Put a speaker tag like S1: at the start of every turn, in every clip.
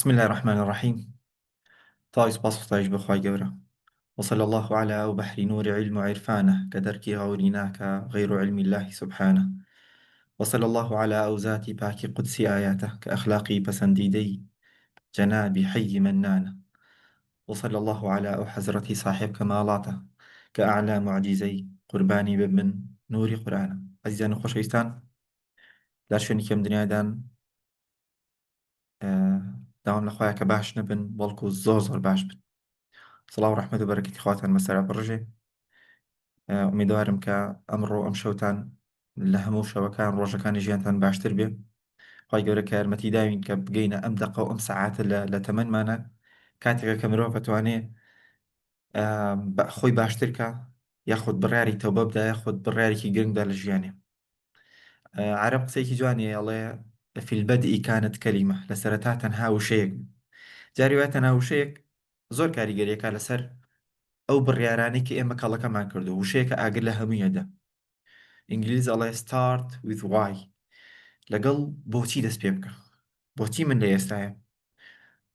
S1: بسم اللە الرحمن الرحیم تەواوی سوپاس و ستایش بۆ خوای گەورە وصلی اللە علی ئەو بەحری نور علم و عیرفانە کە دەرکی غەوری ناکا غیر علم اللە سبحانە وصلی اللە علی ئەو زاتی پاکی قودسی ئایاتە کە ئەخلاقی پەسەندیدەی جەنابی حەی مەنانە وصلی اللە علی ئەو حەزرەتی ساحێب کەماڵاتە کە ئەعلا موعجیزەی قوربانی ببن نوری قورئانە ئەزیزان و خۆشەویستان لە شوێنی کەم دنیادان داوام لە خوایە کە باش نەبن بەڵکو زۆر زۆر باش بن سڵاو ڕەحمەت و بەرەکەتی خواتان بەسەرا بڕژێ ئومیدوارم کە ئەمڕۆ ئەم شەوتان لە هەموو شەوەکان ڕۆژەکانی ژیانتان باشتر بێ خی گەورە کە یارمەتی داوین کە بگەینە ئەم دەقە و ئەم سەعاتە لە تەمەنمانە کاتێکە کە مرۆڤ ئەتوانێ خۆی باشترکە یاخود بڕیاری تەوبە بدا یاخود بڕیارێکی گرنگدا لە ژیانێ عەرەب قسەیەکی جوانی ئەڵێ فی البدء كانت كلمة لە سەرەتا تەنها وشەیەک بوو جاری وایە تەنها وشەیەک زۆر کاریگەریەکە لەسەر ئەو بڕیارانەی کە ئێمە کەڵەکەمان کردو وشەیەکە ئاگر لە هەموویەدا ئینگلیز ئەڵێ start with why لەگەڵ بۆچی دەست پێ بکە بۆچی من لە ئێستاە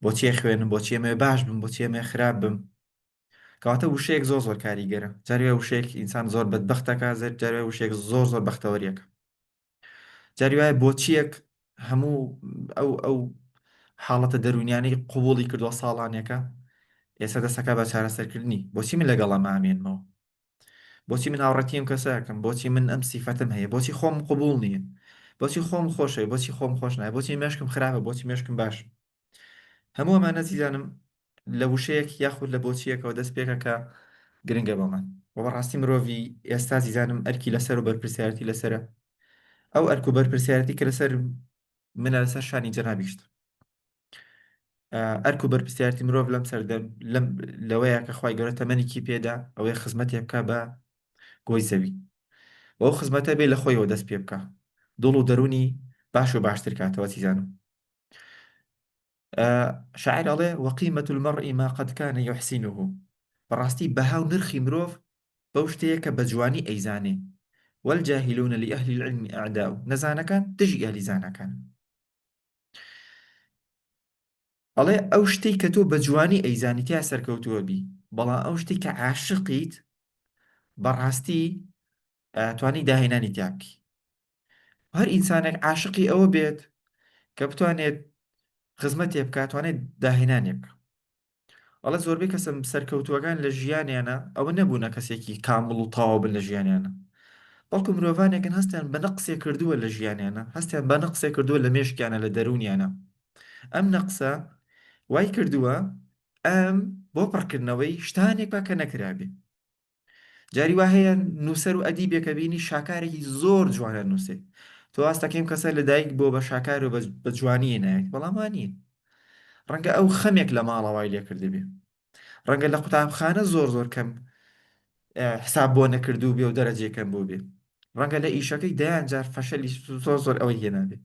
S1: بۆچی خوێنم بۆچی ئەمێ باش بم بۆچی ئەمێ خراپ بم کەواتە وشەیەک زۆر زۆر کاریگەرە جاری وایە وشەیەک ئینسان زۆر بەدبەختەکە زەر جاری وایە وشەیەک زۆر زۆر بەختەوەریەکە جاری وایە بۆچیەک هەموو ئەو ئەو حاڵەتە دەروونیانەی قوبوڵی کردووە ساڵانێکە ئێستا دەستەکە بە چارەسەرکردنی بۆچی من لەگەڵ ئەمە ئامێنمەوە بۆچی من هاوڕێتی ئەم کەسەکەم بۆچی من ئەم سیفەتم هەیە بۆچی خۆم قبوڵ نییە بۆچی خۆم خۆشەوێ بۆچی خۆم خۆش نایە بۆچی مێشکم خراپە بۆچی مێشکم باش هەموو ئەمانە زیزانم لە وشەیەک یاخود لە بۆچییەکەوە دەست پێکە کە گرنگە بۆمان و بەڕاستی مرۆڤی ئێستا زیزانم ئەرکی لەسەر و بەرپرسیارەتی لەسەرە ئەو ئەرک و بەرپرسیارەتی کە لەسەر منە لەسەر شانی جەنابیشت ئەرک و بەرپرسیارەتی مرۆڤ لەم سەردەم لەم لەوەیە کە خوای گەورە تەمەنێکی پێدا ئەوەیە خزمەتێ بکە بە گۆی زەوی و ئەو خزمەتە بێ لە خۆیەوە دەست پێ بکە دڵ و دەرونی باش و باشتر کاتەوە چیزانم شاعیر ئەڵێ وقیمة المرء ما قد كان يحسنه بەڕاستی بەها و نرخی مرۆڤ بەو شتەیە کە بە جوانی ئەیزانێ والجاهلون لأهل العلم أعداء نەزانەکان دژی ئەهلی زاناکان ئەڵێ ئەو شتەی کە تۆ بە جوانی ئەیزانی تیا سەرکەوتووە بی بەڵام ئەو شتەی کە عاشقیت بەڕاستی توانی داهێنانی تیا بکەی هەر ئینسانێک عاشقی ئەوە بێت کە بتوانێت خزمەتێ بکات توانێت داهێنانێ بکە ئەڵێ زۆربەی کەسم سەرکەوتووەکان لە ژیانیانە ئەوە نەبوونە کەسێکی کامڵ و تەواو بن لە ژیانیانە بەڵکو مرۆڤانێکن هەستیان بە نەقسێ کردووە لە ژیانیانە هەستیان بە نەقسێ کردووە لە مێشکیانە لە دەروونیانە ئەم نەقسە وای کردووە ئەم بۆ پڕکردنەوەی شتانێک با کە نەکرابێ جاری وا هەیە نووسەر و ئەدیبێکە بینی شاکارێکی زۆر جوانە نووسێ تۆ ئاستەکەیم کەسە لەدایک بۆ بە شاکار و بە جوانیە نایەت بەڵام وا نییە ڕەنگە ئەو خەمێک لە ماڵەوەی لێکردبێ ڕەنگە لە قوتابخانە زۆر زۆر کەم حساب بۆ نەکردو بێ و دەرەجەکەم بۆ بێ ڕەنگە لە ئیشەکەی دەیان جار فەشەلی زۆر زۆر ئەوەی هێنابێ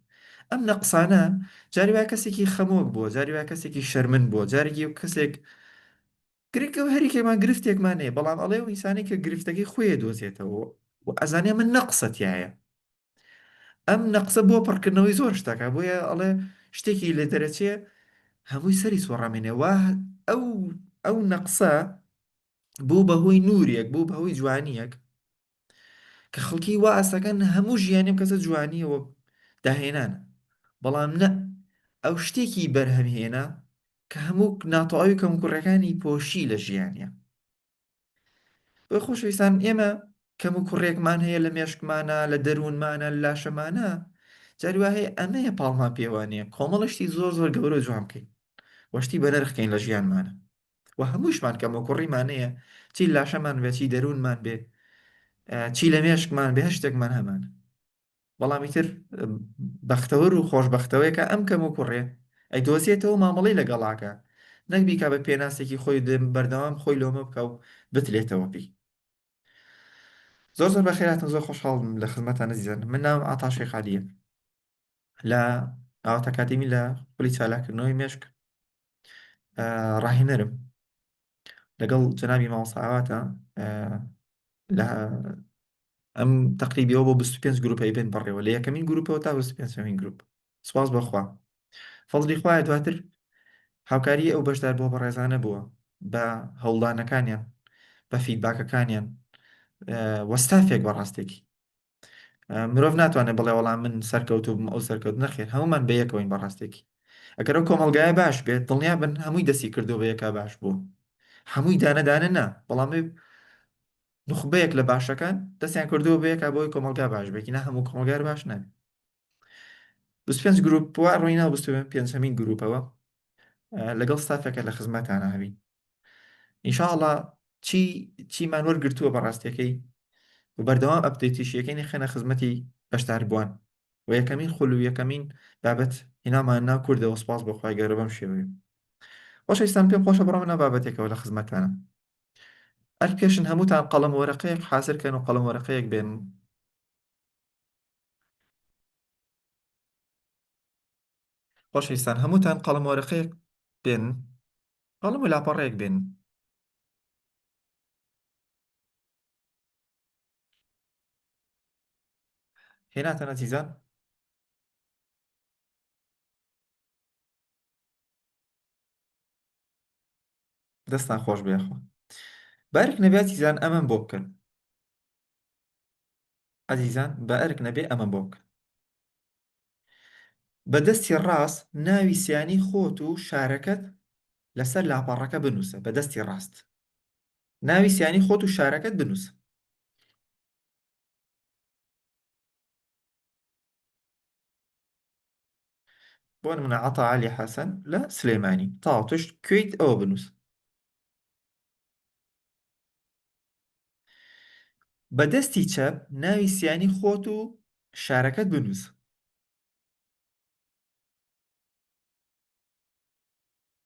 S1: ئەم نەقسانە جاری وایە کەسێکی خەمۆک بووە جاری وایە کەسێکی شەرمن بووە جارێکی کەسێک گرنگە هەریکێمان گرفتێکمان هەیە بەڵام ئەڵێ ئەو ئینسانەی کە گرفتەکەی خۆی دۆزێتەوە و ئەزانێ من نەقسە تایە ئەم نەقسە بۆ پڕکردنەوەی زۆر شتەکە بۆیە ئەڵێ شتێکی لێ دەرەچێ هەمووی سەری سۆڕامێنێ وا ئەو ئەو نەقسە بوو بەهۆی نورێک بوو بەهۆی جوانیەک کە خەڵکی وا ئاستەکەن هەموو ژیانیم کەسە جوانیەوە داهێنانە بەڵام نە ئەو شتێکی بەرهەمهێنا کە هەموو ناتەواوی کەموکوڕیەکانی پۆشی لە ژیانە بۆی خۆشەویستان ئێمە کەم و کوڕێکمان هەیە لە مێشکمانە لە دەروونمانە لە لاشەمانە جاری وا هەیە ئەمەیە پاڵمان پێوانەیە کۆمەڵشتی زۆر زۆر گەورە جوان بکەین وەشتی بەنرخکەین لە ژیانمانە و هەمووشمان کەم و کوڕیمان هەیە چی لاشەمان بێ چی دەروونمان بێ چی لە مێشکمان بێ هەر شتێکمان هەمان بەڵام ئیتر بەختەوەر و خۆشبەختەوەیەکە ئەم کەم و کوڕێ ئەی دۆزێتەوە مامەڵەی لەگەڵاکە نەک بیکا بە پێناسێکی خۆی بەردەوام خۆی لۆمە بکە و بتلێتەوە پێی زۆر زۆر بەخێراتن زۆر خۆشحاڵم لە خزمەتان ئەزیزان من ناوم عەتا شێخ عەلیە لە ئاوات ئەکادیمی لە خولی چالاککردنەوەی مێشک ڕاهێنەرم لەگەڵ جەنابی مامۆستا ئاواتە لە ئەم تەقریبیەوە بۆ 25 گروپە ئەیبەن بەڕێوە لە یەکەمین گروپەوە تا 25مین گروپ سپاس بەخوا فەزلی خوایە دواتر. هاوکاری ئەو بەشداربووە بەڕێزانە بووە بە هەوڵدانەکانیان بە feedback ەکانیان وە ستافێک بە ڕاستێکی مرۆڤ ناتوانێت بڵێ وەڵام من سەرکەوتوو بم ئەو سەرکەوت نەخێر هەمومان بە یەکەوەین بە ڕاستێکی ئەگەر ئەو کۆمەڵگایە باش بێت دڵنیا بن هەمووی دەستی کردو بە یەکا باش بوو هەمووی دانە دانە نا بەڵام نوخبەیەک لە باشەکان دەستیان کردووە بە یەکا بۆی کۆمەڵگا باش بێت نا هەموو کۆمەڵگار باش نابێت 25 گروپ وا ڕۆی ناو 25 هەمین گروپەوە لەگەڵ ستافەکە لە خزمەتانە هەبین ئینشاءڵا چی چیمان وەرگرتووە بە ڕاستیەکەی و بەردەوام update یش یەکەینی خەنە خزمەتی بەشداربووان و یەکەمین خول و یەکەمین بابەت هینامان ناو کوردەوە سپاس بۆ خوای گەورە بەم شێوەیە خۆشەویستان پێم خۆشە بڕۆمە ناو بابەتێکەوە لە خزمەتانە ئەرکێشن هەمووتان قەڵەم وەرەقەیەک حازر کەن و قەڵەم وەرەقەیەک بێن خۆشەویستان هەمووتان قەڵەم وەرەقەیەک بێن قەڵەم و لاپەڕەیەک بێن هێناتان ئەزیزان دەستان خۆش بێخوا بارک نەبێ ئەزیزان ئەمەم بۆ بکەن ئەزیزان بە ئەرک نەبێ ئەمەم بۆ بکەن بە دەستی ڕاست ناوی سیانی خۆت و شارەکەت لەسەر لاپەڕەکە بنووسە بە دەستی ڕاست ناوی سیانی خۆت و شارەکەت بنووسە بۆ نمونە عەتا عەلی حەسەن لە سلێمانی تاو تۆش کوێیت ئەوە بنووس بە دەستی چەپ ناوی سیانی خۆت و شارەکەت بنووس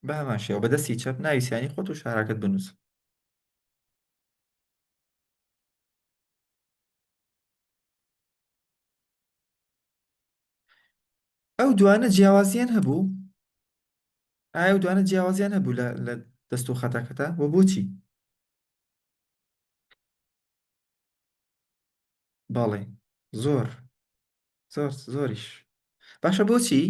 S1: بە هەمان شێوە بە دەستی چەپ ناوی سیانی خۆت و شارەکەت بنووس ئەو دوانە جیاوازیان هەبوو ئایا ئەو دوانە جیاوازیان هەبوو لە لە دەست و خەتەکەتا و بۆچی بەڵێ زۆر زۆر زۆریش باشە بۆچی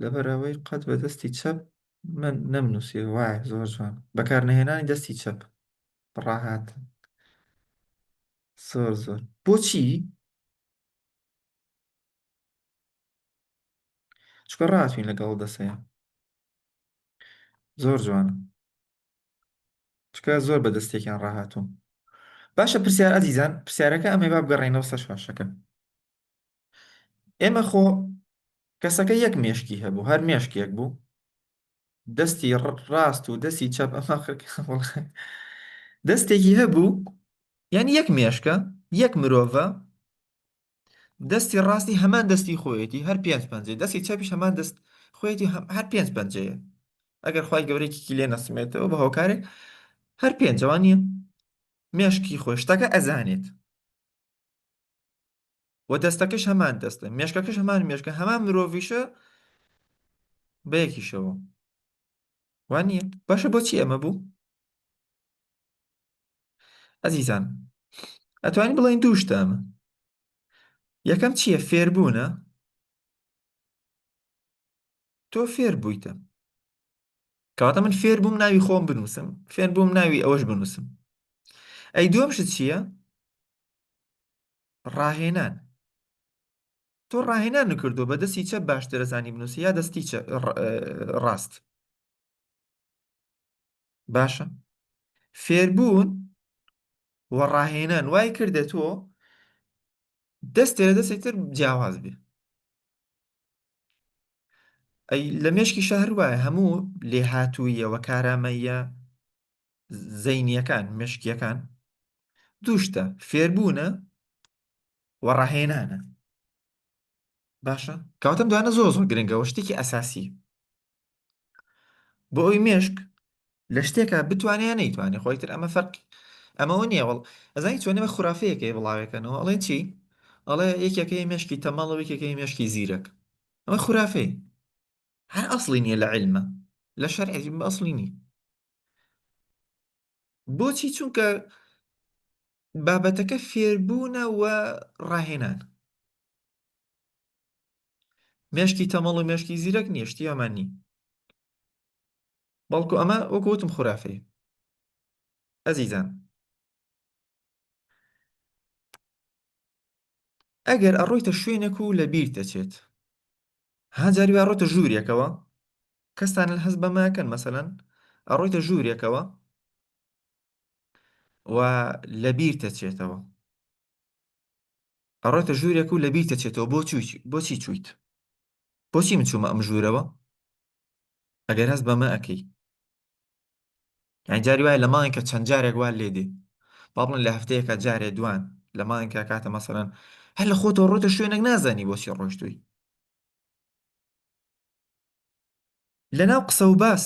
S1: لەبەرئەوەی قەت بە دەستی چەپ من نەمنووسی وایە زۆر جوان بەکارنەهێنانی دەستی چەپ ڕاهاتن زۆر زۆر بۆچی چکە ڕاتوین لەگەڵ دەسەیە زۆر جوانە چکە زۆر بە دەستێکیان ڕاهاتوون باشە پرسیار ئەزیزان پرسیارەکە ئەمەی با بگەڕێنەوە سەر شاشەکە ئێمە خۆ کەسەکە یەک مێشکی هەبوو هەر مێشکێک بوو دەستی ڕاست و دەستی چەپ ئەمە دەستێکی هەبوو یعنی یەک مێشکە یەک مرۆڤە دەستی ڕاستی هەمان دەستی خۆیەتی هەر پێنج پەنجەی دەستی چەپیش هەمان دەست خۆیەتی هەر پێنج پەنجەیە ئەگەر خوای گەورەیەکی لێ نەسمێتەوە بە هۆکارێک هەر پێنجەوە نییە مێشکی خۆی شتەکە ئەزانێت و دەستەکەش هەمان دەستە مێشکەکەش هەمان مێشکە هەمان مرۆڤیشە بە یەکیشەوە وان نییە باشە بۆچی ئەمە بوو ئەزیزان ئەتوانین بڵێین دوو شتە ئەمە یەکەم چییە فێربوونە تۆ فێر بوویتە کەواتە من فێر بووم ناوی خۆم بنووسم فێر بووم ناوی ئەوەش بنووسم ئەی دووەم شت چییە ڕاهێنان تۆ ڕاهێنان کردو بە دەستی چەپ باشترە زانی بنووسی یا دەستی ڕاست باشە فێربوون و ڕاهێنان وای کردە تۆ دەستێ لە دەستی تر جیاواز بێ ئەی لە مێشکی شەهر وایە هەموو لێهاتوویەوە کارامەیە زەینیەکان مێشکیەکان دووشتە فێربوونە و ڕاهێنانە باشە کەواتەم دوانە زۆر زۆر گرنگەوە شتێکی ئەساسی بۆ ئەوی مێشک لە شتێکە بتوانێ یا نەیتوانێ خۆی تر ئەمە فەرق ئەمەوە نییە وەڵ ئەزانی چۆنە بە خورافەیەکەی بڵاوێکەنەوە ئەڵێ چی ئەڵێ یەکێکەی مێشکی تەمەڵ و یەکێکەی مێشکی زیرەک ئەمە خورافەیە هەر ئەسڵی نییە لە عیلمە لە شەرعی ئەسڵی نییە بۆچی چونکە. بابەتەکە فێربوونە و ڕاهێنان. مێشکی تەمەڵ و مێشکی زیرەک نییە، شتی وامان نییە. بەڵکو ئەمە وەکو وتم خورافەیە. ئەزیزان ئەگەر ئەڕۆیتە شوێنێک و لە بیر دەچێت ها جاری وا ڕۆیتە ژوورێکەوە کەستان هەست بەمەکەن مەسەلەن ئەڕۆیتە ژوورێکەوە و لە بیر دەچێتەوە ئەڕۆیتە ژوورێک و لە بیر دەچێتەوە بۆ چووی بۆچی چوویت بۆچی من چوومە ئەم ژوورەوە ئەگەر هەست بەمە ئەەکەی یانی جاری وایە لە مانگێکە چەند جارێک وا لێ دێ با بڵێن لە هەفتەیەکە جارێ دوان لە مانگێکە کاتە مەسەلەن هەر لە خۆتەوە ڕۆیتە شوێنێک نازانی بۆچی ڕۆیشتووی لەناو قسە و باس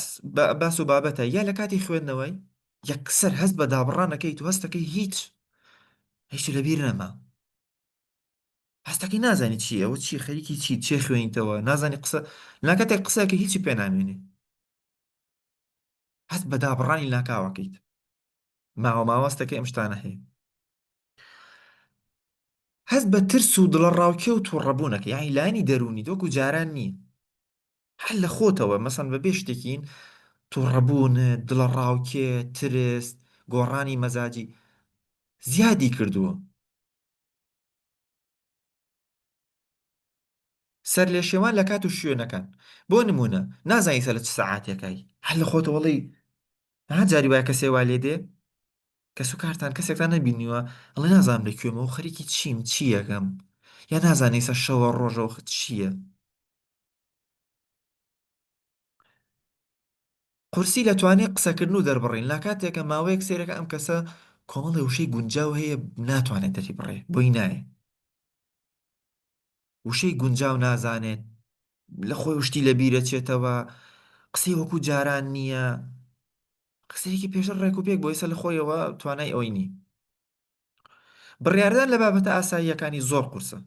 S1: باس و بابەتە یا لە کاتی خوێندنەوەی یەکسەر هەست بە دابڕانەکەیت و هەستەکەی هیچ هیچ لەبیر نەما هەستەکەی نازانی چی ئەوە چی خەریکی چی چێ خوێنیتەوە نازانی قسە ناکاتێک قسەکە هیچی پێ نامێنێ هەست بە دابڕانی ناکاوەکەیت ماوە ماوەستەکەی ئەم شتانە هەیە هەست بە ترس و دڵە ڕاوکێ و تووڕەبوونەکە یانی لایەنی دەروونی وەکو جاران نییە هەر لە خۆتەوە مەسەن بە بێ شتێکین تووڕەبوون دڵە ڕاوکێ ترس گۆڕانی مەزاجی زیادی کردووە سەرلێشێوان لە کات و شوێنەکان. بۆ نموونە، نازانی سە لە چ سەعاتێکای. هەر لە خۆتەوە ئەڵێی، ها جاری وایە کەسێ وا لێ دێ، کەسوکارتان کەسێکتان نەبینیوە، ئەڵێ نازانم لە کوێمە و خەریکی چیم، چی ئەکەم، یا نازانێ ئیستا شەوە ڕۆژە و چییە. قورسی لە توانای قسەکردن و دەربڕین، لا کاتێکە ماوەیەک سەیرەکە ئەم کەسە کۆمەڵێ وشەی گونجاو هەیە ناتوانێت دەریبڕێ، بۆی نایە. وشەی گونجاو نازانێت، لە خۆی شتی لە بیرەچێتەوە، قسەی وەکو جاران نییە، قسەیەکی پێشتر ڕێک و پێک بۆ ئێستا لە خۆیەوە توانای ئەوەی نییە. بڕیاردان لە بابەتە ئاساییەکانی زۆر قورسە.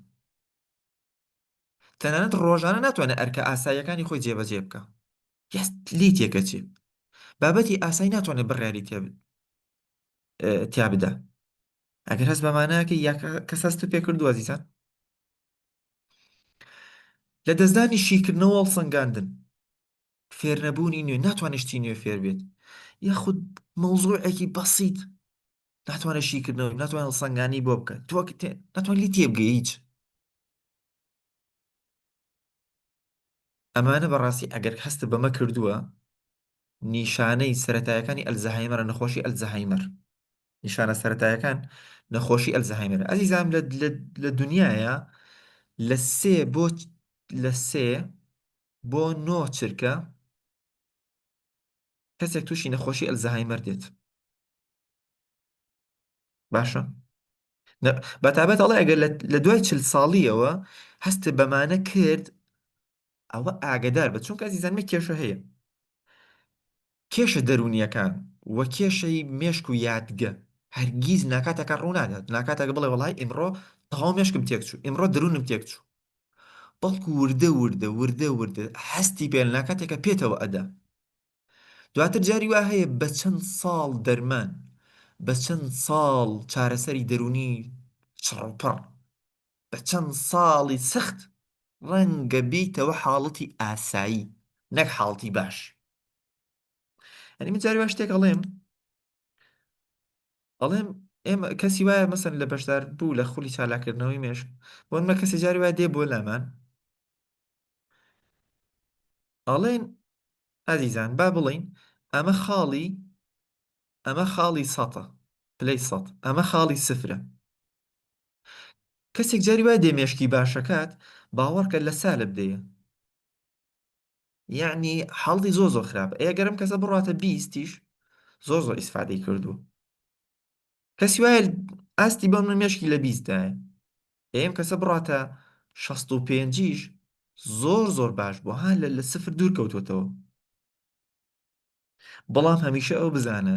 S1: تەنانەت ڕۆژانە ناتوانێت ئەرکە ئاساییەکانی خۆی جێبەجێ بکە. یاس لێی تێکەچێ. بابەتی ئاسایی ناتوانێت بڕیاری تیا بدا. ئەگەر هەست بەمانەکەی یا کەس هەست پێ کردووە ئەزیزان؟ لە دەستدانی شیکردنەوە هەڵسەنگاندن فێرنەبوونی نوێ ناتوانێت شتی نوێ فێر بێت یاخود مەوزوعێکی بەسیت ناتوانێت شیکردنەوە ناتوانێت هەڵسەنگانی بۆ بکات تۆ ناتوانێت لی تێبگەی هیچ ئەمانە بەڕاستی ئەگەر هەست بەمە کردووە نیشانەی سەتایەکانی ئەلزەهایمەرە نەخۆشی ئەلزەهایمەر نیشانە سەرەتایەکان نەخۆشی ئەلزەهایمەرە ئەزیزان لە لە دنیاە لە سێ بۆ لە سێ بۆ نۆ چرکە کەسێک تووشی نەخۆشی ئەلزەهایمەر دێت باشە بەتابەت ئەڵێ ئەگەر لە دوای چل ساڵیەوە هەست بەمانە کرد ئەوە ئاگدار بە چونکە ئەزیزان مە کێشە هەیە کێشە دەروونییەکان و کێشەی مێشک و یادگە هەرگیز ناکاتەکە ڕوونادات ناکاتەکە بڵێ وەڵای ئیمڕۆ تەواو مێشکم تێکچوو ئیمڕۆ دەروونم تێکچوو بەڵکو وردە وردە وردە وردە هەستی پێ ناکاتێکە پێتەوە ئەدا دواتر جاری وا هەیە بە چەند ساڵ دەرمان بە چەند ساڵ چارەسەری دەروونی چڕوپڕ بە چەند ساڵی سەخت ڕەنگە بیتەوە حاڵەتی ئاسایی نەک حاڵەتی باش ئەنی من جاری وا شتێک ئەڵێم ئەڵێم ئێمە کەسی وایە مەسەن لە بەشدار بوو لە خولی چالاکردنەوەی مێشک بۆ نمە کەسی جاری وایە دێ بۆ لامان ئەڵێن ئازیزان با بڵین ئەمە خاڵی ئەمە خاڵی سەتە پلەی سەد ئەمە خاڵی سفرە کەسێک جاری وایە دێ مێشکی باشەکات باوەڕکە لە سالب دێ یعنی حاڵی زۆر زۆر خراپە ئەگەر ئەم کەسە بڕاتە بیستیش زۆر زۆر ئیسفادەی کردووە کەسی وایە ئاستی بۆ من مێشکی لە بیستدایە ئێم کەسە بڕاتە 65یش زۆر زۆر باش بوو ها لە سفر دوور کەوتوتەوە بەڵام هەمیشە ئەو بزانە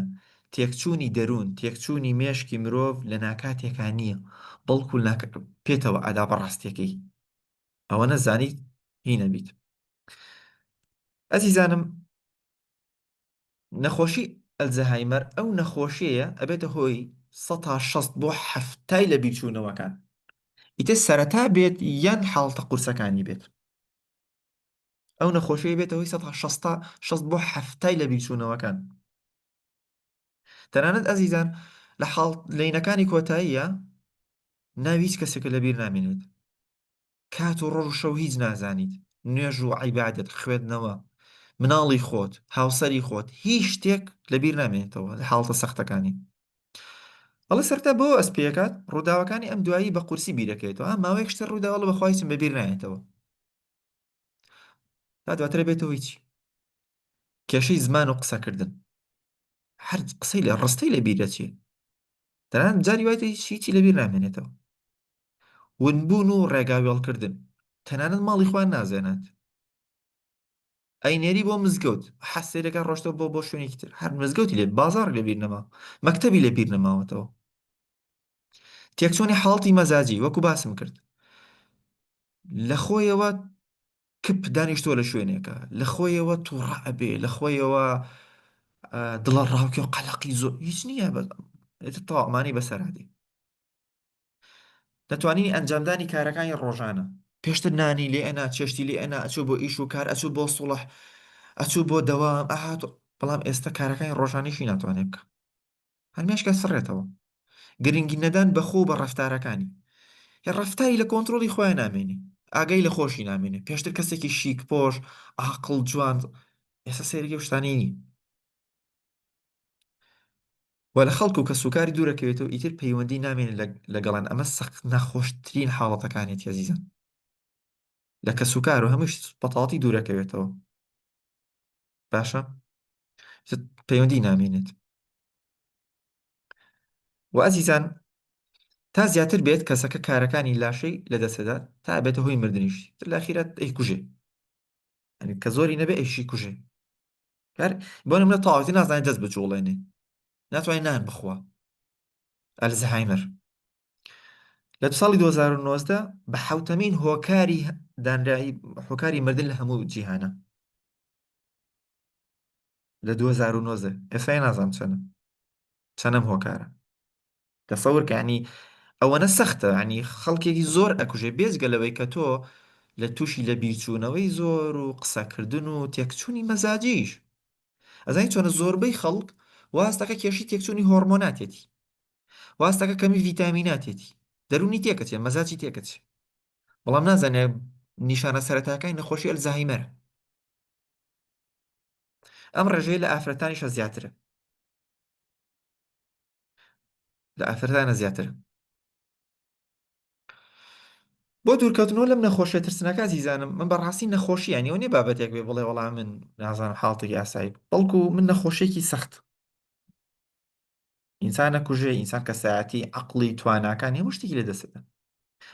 S1: تێکچوونی دەروون تێکچوونی مێشکی مرۆڤ لە ناکاتێکا نییە بەڵکو پێتەوە ئەدا بە ڕاستیەکەی ئەوە نەزانیت هی نەبیت ئەزیزانم نەخۆشی ئەلزەهایمەر ئەو نەخۆشیەیە ئەبێتە هۆی. سەتا 60 بۆ حەفتای لە بیرچوونەوەکان ئیتر سەرەتا بێت یان حاڵتە قورسەکانی بێت ئەو نەخۆشیە بێتە هۆی سەتا شەستا شەست بۆ حەفتای لە بیرچوونەوەکان تەنانەت ئەزیزان لە حاڵ لەینەکانی کۆتاییە ناوی هیچ کەسێکە لەبیر نامێنێت کات و ڕۆژ و شەو هیچ نازانیت نوێژ و عیبادەت خوێندنەوە مناڵی خۆت هاوسەری خۆت هیچ شتێک لەبیر نامێنێتەوە لە حاڵتە سەختەکانی ئەڵێ سەرتا بۆ ئەس پێکات ڕووداوەکانی ئەم دوایی بە قورسی بیرەکەیتەوە ماوەیەک شتە ڕووداوەڵە بەخوای هیچم بەبیر نایەتەوە تا دواتر بێتەوە هیچی کێشەی زمان و قسەکردن هەر قسەی لە ڕستەی لە بیر دەچێ تەنانەت جاری وای هیچ هیچی لەبیر نامێنێتەوە ونبوون و ڕێگا وێڵکردن تەنانەت ماڵی خۆیان نازێنات ئەینێری بۆ مزگەوت حەسێرەکە ڕۆشتەوە بۆ بۆ شوێنێکی تر هەر مزگەوتی لێ بازاڕ لەبیر نەما مەکتەبی لەبیر نەماوەتەوە تێکچوونی حاڵتی مەزاجی وەکو باسم کرد لە خۆیەوە کپ دانیشتووە لە شوێنێکە لە خۆیەوە تووڕە ئەبێ لە خۆیەوە دڵە ڕاوکێ و قەلەقی زۆر هیچ نییە بە ئیتر تەواو ئەمانەی بەسەرهاتێ دەتوانینی ئەنجامدانی کارەکانی ڕۆژانە پێشتر نانی لێ ئەنا چێشتی لێ ئەنا ئەچوو بۆ ئیش و کار ئەچوو بۆ سوڵح ئەچوو بۆ دەوام ئەهات بەڵام ئێستا کارەکانی ڕۆژانیشی ناتوانێت بکە هەر مێشکە سڕێتەوە. گرنگی نەدان بە خۆ و بە ڕەفتارەکانی. هێ ڕەفتاری لە کۆنترۆڵی خۆیان نامێنێ. ئاگای لە خۆشی نامێنێ. پێشتر کەسێکی شیک پۆش، ئاقڵ، جوان، ئێستا سەیرەکی ئەو شتانەی نییە. و لە خەڵک و کەسوکاری دوورەکەوێتەوە ئیتر پەیوەندی نامێنێ لەگەڵیان ئەمە سەخت ناخۆشترین حاڵەتەکانیەتی ئەزیزان. لە کەسوکار و هەمووش بەتەواوەتی دوورەکەوێتەوە. باشە پەیوەندی نامێنێت و ئازیزان تا زیاتر بێت کەسەکە کارەکانی لاشەی لەدەستدەدات تا بێتە هۆی مردنیش لەخیرات ئەی کوژێ کە زۆری نەبێ ئەیشی کوژێ هەر بۆ نمونە تەواوەتی نازانێت دەست بجوڵێنێ ناتوانێت نان بخوا ئەلزهایمەر لە ساڵی 2019 بە حوتەمین هۆکاری دانرایی هۆکاری مردن لە هەموو جیهانە لە 2019 ئێستا نازانم چەنە چەنەم هۆکارە تەسەور کە ینی ئەوەنە سەختە ینی خەڵکێکی زۆر ئەکوژێ بێجگە لەوەی کە تۆ لە تووشی لە بیرچوونەوەی زۆر و قسەکردن و تێکچوونی مەزاجیش ئەزانی چۆنە زۆربەی خەڵک واستەکە کێشی تێکچوونی هۆرمۆناتێتی واستەکە کەمی ڤیتامیناتێتی دەروونی تێکەچێ مەزاجی تێکەچێ بەڵام نازانێ نیشانە سەرەتاکانی نەخۆشی ئەلزەهایمەرە ئەم ڕێژەیە لە ئافرەتانیشە زیاترە لە ئافرەتانە زیاترە بۆ دوورکەوتنەوە لەم نەخۆشیە ترسناکە ئازیزانم من بەڕاستی نەخۆشی یانی ئەوە نیە بابەتێک بێ بڵێ وەڵا من نازانم حاڵتێکی ئاسایی بەڵکو من نەخۆشیێکی سەخت ئینسان نەکوژێ ئینسان کەسایەتی عقلی تواناکانی هەموو شتێکی لە دەستدا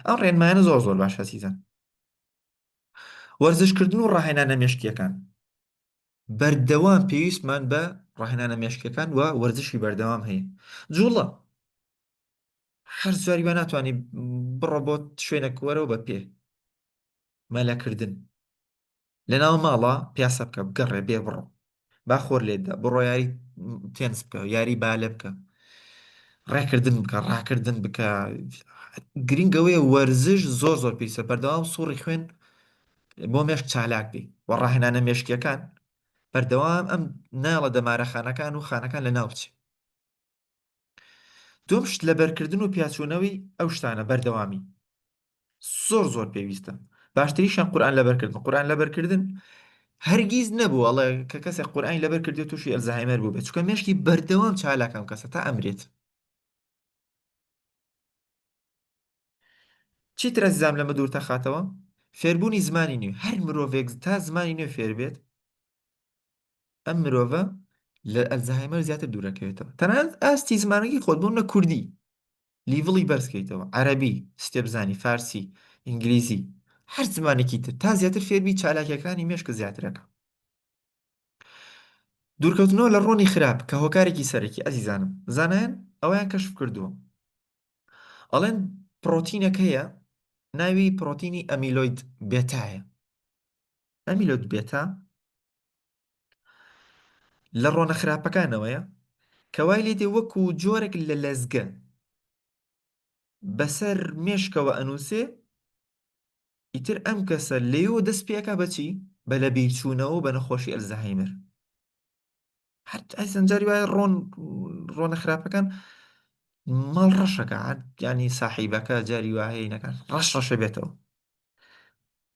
S1: ئەم ڕێنمایانە زۆر زۆر باش ئازیزان وەرزشکردن و ڕاهێنانە مێشکیەکان بەردەوام پێویستمان بە ڕاهێنانە مێشکەکان و وەرزشی بەردەوام هەیە جوڵە هەر جاری وا ناتوانانی بڕۆ بۆ شوێنێک وەرەوە بە پێ مەلەکردن لە ناو ماڵە پیاسە بکە بگەڕێ بێ بڕۆ با خۆر لێدا بڕۆ یاری تێنس بکە یاری بالە بکە ڕێکردن بکە ڕاکردن بکە گرنگەوەیە وەرزش زۆر زۆر پێویستە بەردەوام سوڕی خوێن بۆ مێشک چالاک بی و ڕاهێنانە مێشکیەکان بەردەوام ئەم ناڵە دەمارە خانەکان و خانەکان لە ناو بچێ دوم شت لەبەرکردن و پیاچوونەوەی ئەو شتانە بەردەوامی زۆر زۆر پێویستە باشتریشان قورآن لەبەرکردن قورآن لەبەرکردن هەرگیز نەبوو ئەڵێ کە کەسێک قورآنی لەبەر کردێت تووشی ئەلزەهایمەر بوو بێت چونکە مێشکی بەردەوام چالاکە ئەم کەسە تا ئەمرێت چیتر ئەزیزام لەمە دوور تەخاتەوە فێربوونی زمانی نوێ هەر مرۆڤێک تا زمانی نوێ فێر بێت ئەم مرۆڤە لە ئەلزەهایمەر زیاتر دوورەکەوێتەوە تەنانەت ئاستی زمانەکەی خۆت بۆ نە کوردی level ی بەرز کەیتەوە عەرەبی ستێبزانی فارسی ئینگلیزی هەر زمانێکی تر تا زیاتر فێربی چالاکیەکانی مێشکە زیاترەکە دوورکەوتنەوە لە ڕۆنی خراپ کە هۆکارێکی سەرەکی ئەزیزانم زانایان ئەویان کەشف کردووە ئەڵێن پرۆتینەک هەیە ناوی پرۆتینی amyloid beta یە amyloid beta لە ڕۆنە خراپەکانەوەیە. کە وای لێ دێ وەکو جۆرێک لە لەزگە بەسەر مێشکەوە ئەنووسێ، ئیتر ئەم کەسە لێیەوە دەست پێ ئەکا بە چی؟ بە لەبیرچوونەوە و بە نەخۆشی ئەلزەهایمەر. هەر ئەزیزان جاری وایە ڕۆن ڕۆنە خراپەکان ماڵ ڕەشەکە ینی ساحیبەکە جاری وا هەیە نەکان ڕەش ڕەشە بێتەوە.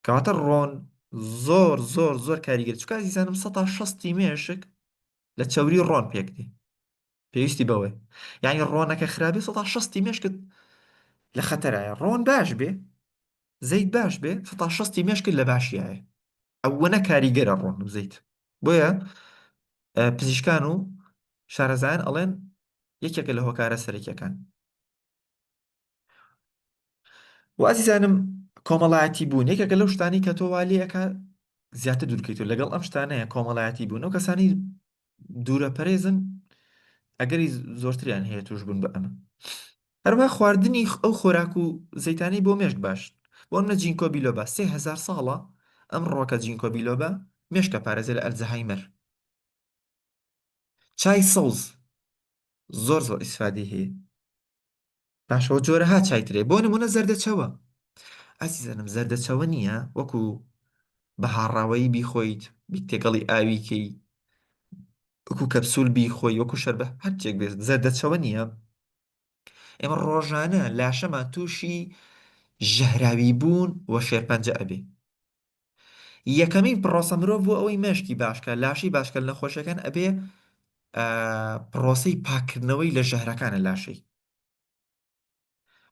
S1: کەواتە ڕۆن زۆر زۆر زۆر کاریگەر، چونکە ئازیزانم 60% مێشک لە چەوری ڕۆن پێک دێ، پێویستی بەوەی یعنی ڕۆنەکە خراپی 60% مێشکت لە خەتەرایە. ڕۆن باش بێ، زەیت باش بێ، 60% مێشکت لە باشیایە. ئەوەنە کاریگەرە ڕۆن و زەیت. بۆیە پزیشکان و شارەزایان ئەڵێن یەکێکە لە هۆکارە سەرەکیەکان. و ئازیزانم کۆمەڵایەتی بوون یەکێکە لەو شتانی کە تۆ وا لێ ئەکا زیاتر دوورکەیتەوە لەگەڵ ئەم شتانەیە. کۆمەڵایەتی بوون، ئەو کەسانی دوورە پەرێزن ئەگەری زۆرتریان هەیە توش بوون بە ئەمە. هەروەها خواردنی ئەو خۆراک و زەیتانەی بۆ مێشک باش، بۆ منە جینکۆ بیلۆبا 3000 ساڵە ئەم ڕۆکە جینکۆ بیلۆبا مێشکە پارێزە لە ئەلزەهایمەر. چای سەوز زۆر زۆر ئیسفادەی هەیە. باشەوە جۆرەها چای ترێ، بۆ نمونە زەردەچەوە. ئازیزانم زەردەچەوە نییە وەکو بە هاڕاوەیی بیخۆیت، تێکەڵی ئاوی کەی، وەکو کەپسول بیخۆی، وەکو شەربە، هەرچێک بێت زەردەچەوە نییە. ئێمە ڕۆژانە لاشەمان تووشی ژەهراوی بوون و شێرپەنجە ئەبێ. یەکەمین پرۆسە مرۆڤ بۆ ئەوەی مێشکی باشکە، لاشەی باشکە لە نەخۆشیەکان، ئەبێ پرۆسەی پاککردنەوەی لە ژەهرەکانە لاشەی.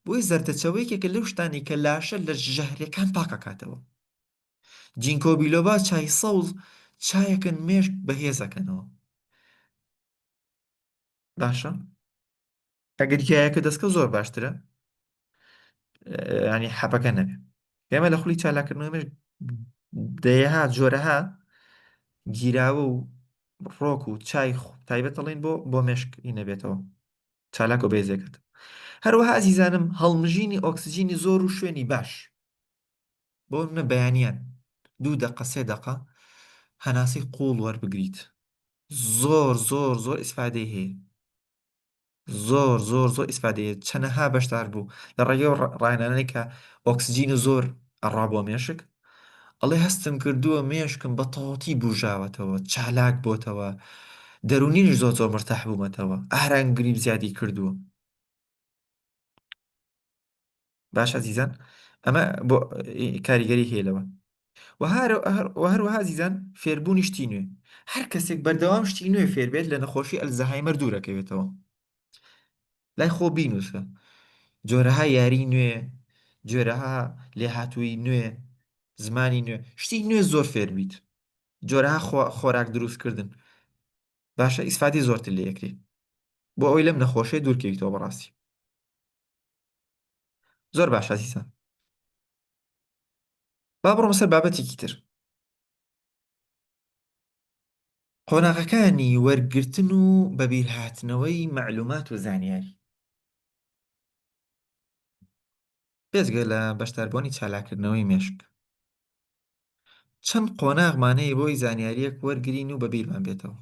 S1: بۆی زەردەچەوە یەکێکە لەو شتانەی کە لاشە لە ژەهرەکان پاکەکاتەوە. جینکۆ بیلۆبا، چای سەوز، چایەکن مێشک بەهێزەکەنەوە. باشە ئەگەر گیایەکە دەستکە زۆر باشترە، ینی حەپەکە نەبێ. ئێمە لە خولی چالاکردنەوەی مێشک دەیەها جۆرەها گیراوە و ڕۆک و چای تایبەت دەڵێن بۆ مێشک ئی نەبێتەوە چالاک و بێزێکت. هەروەها ئازیزانم هەڵمژینی ئۆکسجینی زۆر و شوێنی باش، بۆ منە بەیانیان 2 دقە 3 دقە هەناسەی قوڵ وەربگریت زۆر زۆر زۆر ئیسفادەی هەیە، زۆر زۆر زۆر ئیسفادەیە. چەنەها بەشدار بوو لە ڕێگەی ڕاهێنانەی کە ئۆکسجین و زۆر ئەڕا بۆ مێشک، ئەڵێ هەستم کردووە مێشکم بە تەواوەتی بوژاوەتەوە، چالاک بۆتەوە، دەروونیش زۆر زۆر مرتاح بوومەتەوە، ئارامگریم زیادی کردووە. باش ئازیزان ئەمە بۆ کاریگەری هەیە لەوە. و هەروەها ئازیزان فێربوونی شتی نوێ، هەر کەسێک بەردەوام شتی نوێ فێر بێت لە نەخۆشی ئەلزەهایمەر دوورەکەوێتەوە. لای خۆ بینوسە جۆرەها یاری نوێ، جۆرەها لێهاتووی نوێ، زمانی نوێ، شتی نوێ زۆر فێر بیت، جۆرەها خۆراک دروستکردن. باشە ئیسفادی زۆرتر لێ ئەکرێ بۆ ئەوەی لەم نەخۆشیە دوورکەویتەوە. بەڕاستی زۆر باش ئازیزان، با بڕۆمە سەر بابەتێکی تر، قۆناغەکانی وەرگرتن و بەبیرهاتنەوەی مەعلومات و زانیاری. بێجگە لە بەشداربووانی چالاککردنەوەی مێشک، چەند قۆناغمان هەیە بۆی زانیاریەک وەرگرین و بەبیرمان بێتەوە.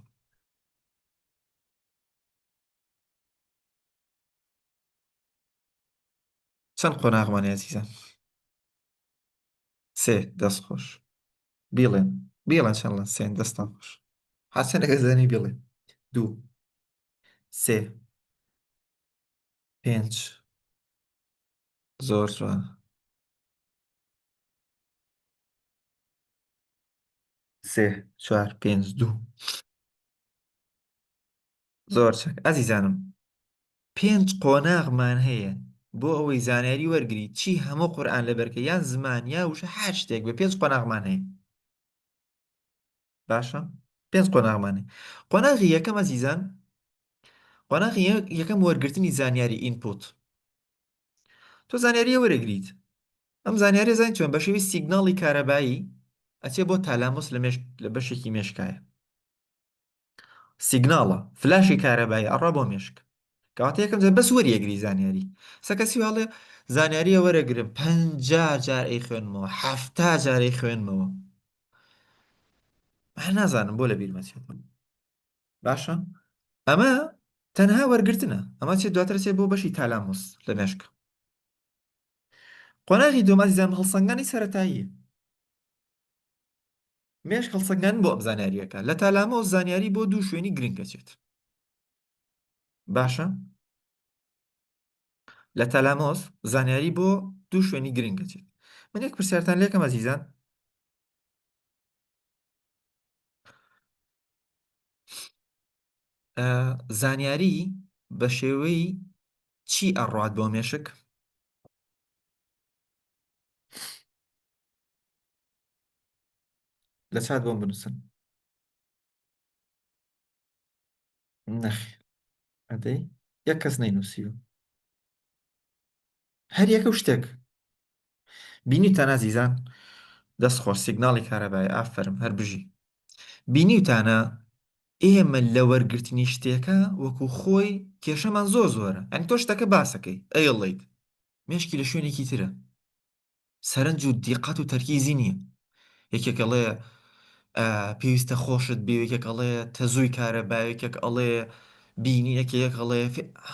S1: چەند قۆناغمان هەیە ئازیزان؟ سێ. دەست خۆش. بیڵێن بیڵێن چەند لە سێن. دەستان خۆش. حەسەنەکە زانی بیڵێ. دوو، سێ، پێنج. زۆر جوان. سێ، چوار، پێنج، دوو. زۆر چەک ئازیزانم. پێنج قۆناغمان هەیە بۆ ئەوەی زانیاری وەرگری، چی هەموو قورئان لەبەرکە یان زمان یا وشە هەر شتێک بێ، پێنج قۆناغمان هەیە. باشە پێنج قۆناغمان هەیە. قۆناغی یەکەم ئەزیزان، قۆناغی یەکەم وەرگرتنی زانیاری input. تۆ زانیاریە وەرەگریت، ئەم زانیاریە زانین چۆن بە شێوەی سیگناڵی کارەبایی ئەچێ بۆ تالامۆس لە مێشک، لە بەشێکی مێشکایە سیگناڵە فلاشی کارەبایی ئەڕا بۆ مێشک. کەواتە یەکەم جار بەس وەریەگری زانیاری. سە کەسی واڵێ زانیاریە وەرەگرم 50 جار ئەی خوێنمەوە، 70 جار ئەی خوێنمەوە، هەر نازانم بۆ لە بیرمە چێت. باشە ئەمە تەنها وەرگرتنە ئەمە چێ دواتر چێ بۆ بەشی تالامۆس لە مێشک. قۆناغی دووەم ئازیزان هەڵسەنگانی سەرەتاییە. مێشک هەڵسەنگاندن بۆ ئەم زانیارییەکە لە تالامۆس زانیاری بۆ دوو شوێنی گرنگ ئەچێت. باشە لە تالامۆس زانیاری بۆ دوو شوێنی گرنگ ئەچێت. من یەک پرسیارتان لێکەم ئەزیزان زانیاری بە شێوەی چی ئەڕوات بۆ مێشک؟ لە چات بۆم بنووسن نەخێر ئەدەی یەک کەس نەینووسیوە هەر یەکە و شتێک بینیوتانە ئازیزان دەست خۆش سیگناڵی کارەبایی ئافەرم هەر بژی بینیوتانە ئێمە لە وەرگرتنی شتێکە وەکو خۆی کێشەمان زۆر زۆرە ئەنی تۆ شتەکە باسەکەی ئەیڵیت مێشکی لە شوێنێکی ترە سەرنج و دیقەت و تەرکیزی نییە یەکێک ئەڵێ پێویستە خۆشت بێ یەکێک ئەڵێ تەزووی کارەبا یەکێک ئەڵێ بینی یەکێک ئەڵێ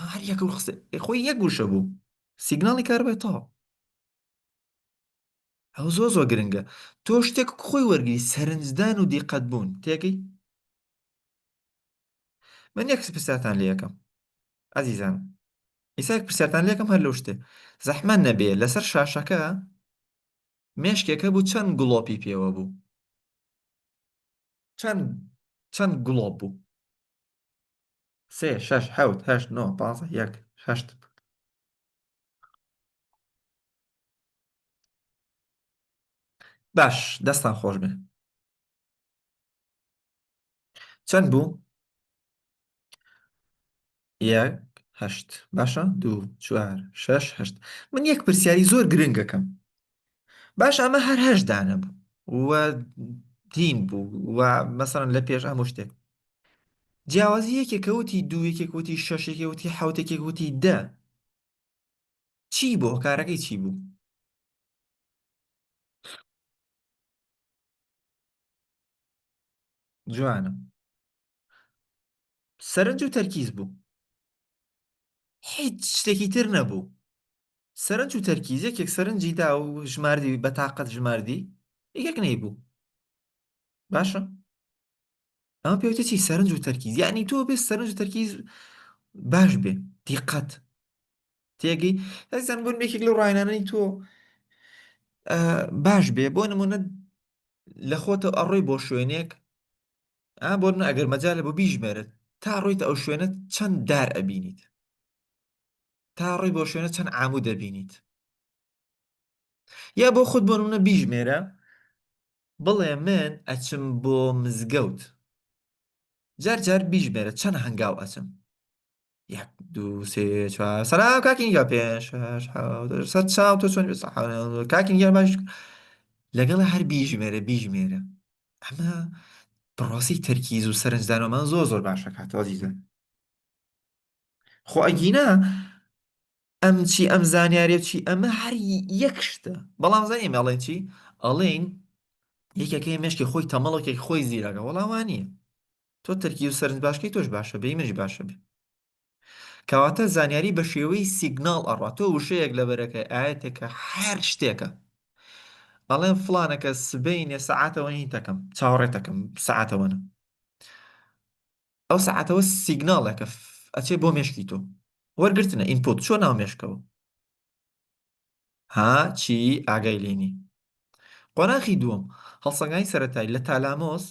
S1: هەر یەکە و خسە خۆی یەک وشە بوو سیگناڵی کارەبای تەواو ئەو زۆر زۆر گرنگە تۆ شتێک خۆی وەرگری سەرنجدان و دیقەت بوون تێگەی من یەک پرسیارتان لێ یەکەم ئازیزان ئیسا یەک پرسیارتان لێکەم هەر لەو شتێ زەحمەت نەبێ لەسەر شاشەکە مێشکێک هەبوو چەند گڵۆپی پێوە بوو چەند چەند گڵۆپ بوو سێ شەش حەوت هەشت نۆ پازە یەک هەشت باش دەستان خۆش بێ چەند بوو یەک هەشت باشە دوو چوار شەش هەشت من یەک پرسیاری زۆر گرنگەکەم باش ئەمە هەر هەشت دانە بوو و دین بوو و مەسەڵەن لە پێش هەموو شتێک جیاوازی یەکێک وتی دوو یەکێک وتی شەش یەکێک وتی حەوت یەکێک وتی دە چی بۆ کارەکەی چی بوو جوانە سەرنج و تەرکیز بوو هیچ شتێکی تر نەبوو سەرنج و تەرکیز یەکێک سەرنجی دا و ژماردی بە تاقەت ژماردی یەکێک نەیبوو باشە ئەمە پێوتە چی سەرنج و تەرکیز یعنی تۆ بێ سەرنج و تەرکیز باش بێ دیقەت تێگەی ئەزان بۆن یەکێک لەو ڕاهێنانەی تۆ باش بێ بۆ نمونە لە خۆتە ئەڕۆی بۆ شوێنێک ئا بۆ نمونە ئەگەر مەجالە بۆ بیژمێرت تا ڕۆیتە ئەو شوێنە چەند دار ئەبینیت تا ڕۆی بۆ شوێنە چەند عامود دەبینیت یا بۆ خۆت بۆ نمونە بیژمێرە بڵێ من ئەچم بۆ مزگەوت جار جار بیژمێرە چەند هەنگاو ئەچم یەک دوو سێ چوار سلام کاکی نیگا پێنج شەش حەوت هەشت سەر چاو تۆ چۆن کاکی نیگا باش لەگەڵ هەر بیژمێرە بیژمێرە ئەمە پرۆسی تەرکیز و سەرنجدانەوەمان زۆر زۆر باشە کاتەوە ئەزیزان خۆ ئەگینا ئەم چی ئەم زانیاریە چی ئەمە هەر یەک شتە بەڵام زانی ئێمە ئەڵێن چی ئەڵێن یەکێکەکەی مێشکی خۆی تەمەڵێک خۆی زیرەکە وەڵا وانە تۆ تەرکیز و سەرنج باشکەی تۆش باشە بێ منیش باشە بێ کەواتە زانیاری بە شێوەی سیگناڵ ئەڕوا تۆ وشەیەک لەبەرەکە ئاەتێکە هەر شتێکە ئەڵێن فلانەکە سبەینێ سەعاتەوە هین تەکەم چاوەڕێتەکەم سەعاتەوەنە ئەو سەعاتەوە سیگناڵێکە ئەچێ بۆ مێشکی تۆ وەرگرتنە input چۆ ناو مێشکەوە ها چی ئاگای لێنی قۆناخی دووەم هەڵسەنگانی سەرەتایی لە تالامۆس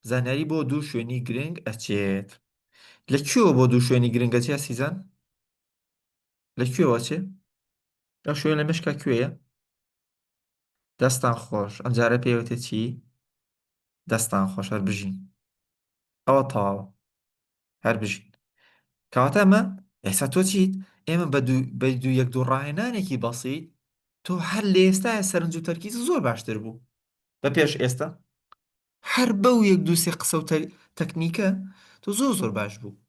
S1: زانیاری بۆ دوو شوێنی گرنگ ئەچێت لە کوێوە بۆ دوو شوێنی گرنگ ئەچێ سیزان لە کوێوە ئەچێ ئەو شوێن لە مشکا کوێیە دەستان خۆش ئەمجارە پێوتە چی دەستان خۆش هەر بژین ئەوە تەواوە هەر بژین کەواتە ئەمە ئێستا تۆ چیت ئێمە بە دوو بە دوو یەک دوو ڕاهێنانێکی بەسیت تۆ هەر لە ئێستاە سەرنج و تەرکیز زۆر باشتر بوو بە پێش ئێستا هەر بەو یەک دوو سێ قسە و تەکنیکە تۆ زۆر زۆر باش بوو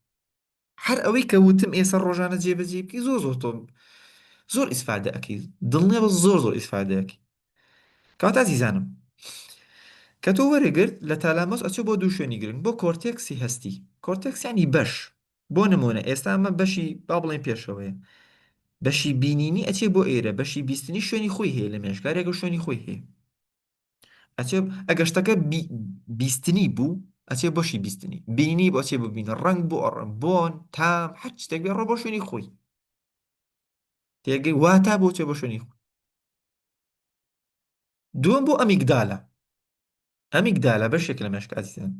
S1: هەر ئەوەی کە وتم ئێستا ڕۆژانە جێبەجێ بکەی زۆر زۆر تۆ زۆر ئیسفادە ئەەکەی دڵنیا بە زۆر زۆر ئیسفادە ئەەکەی کەواتە ئازیزانم کە تۆ وەرەگرت لە تالامۆس ئەچێ بۆ دوو شوێنی گرنگ بۆ کۆرتێکسی هەستی کۆرتێکس یانی بەش. بۆ نمونە ئێستا ئەمە بەشی با بڵێن پێشەوەیە بەشی بینینی ئەچێ بۆ ئێرە بەشی بیستنی شوێنی خۆی هەیە لە مێشکارێکە شوێنی خۆی هەیە ئەچێ ئەگەر شتەکە بیستنی بوو ئەچێ بۆشی بیستنی بینی بۆ ئەچێ ببینە ڕەنگ بۆ ئەڕەنگ بۆن تام هەر شتێک بێ ڕۆ بۆ شوێنی خۆی تێگەی واتا بۆ چێ بۆ شوێنی خۆی دووەم بۆ amygdala amygdala بەشێک لە مێشک ئازیزان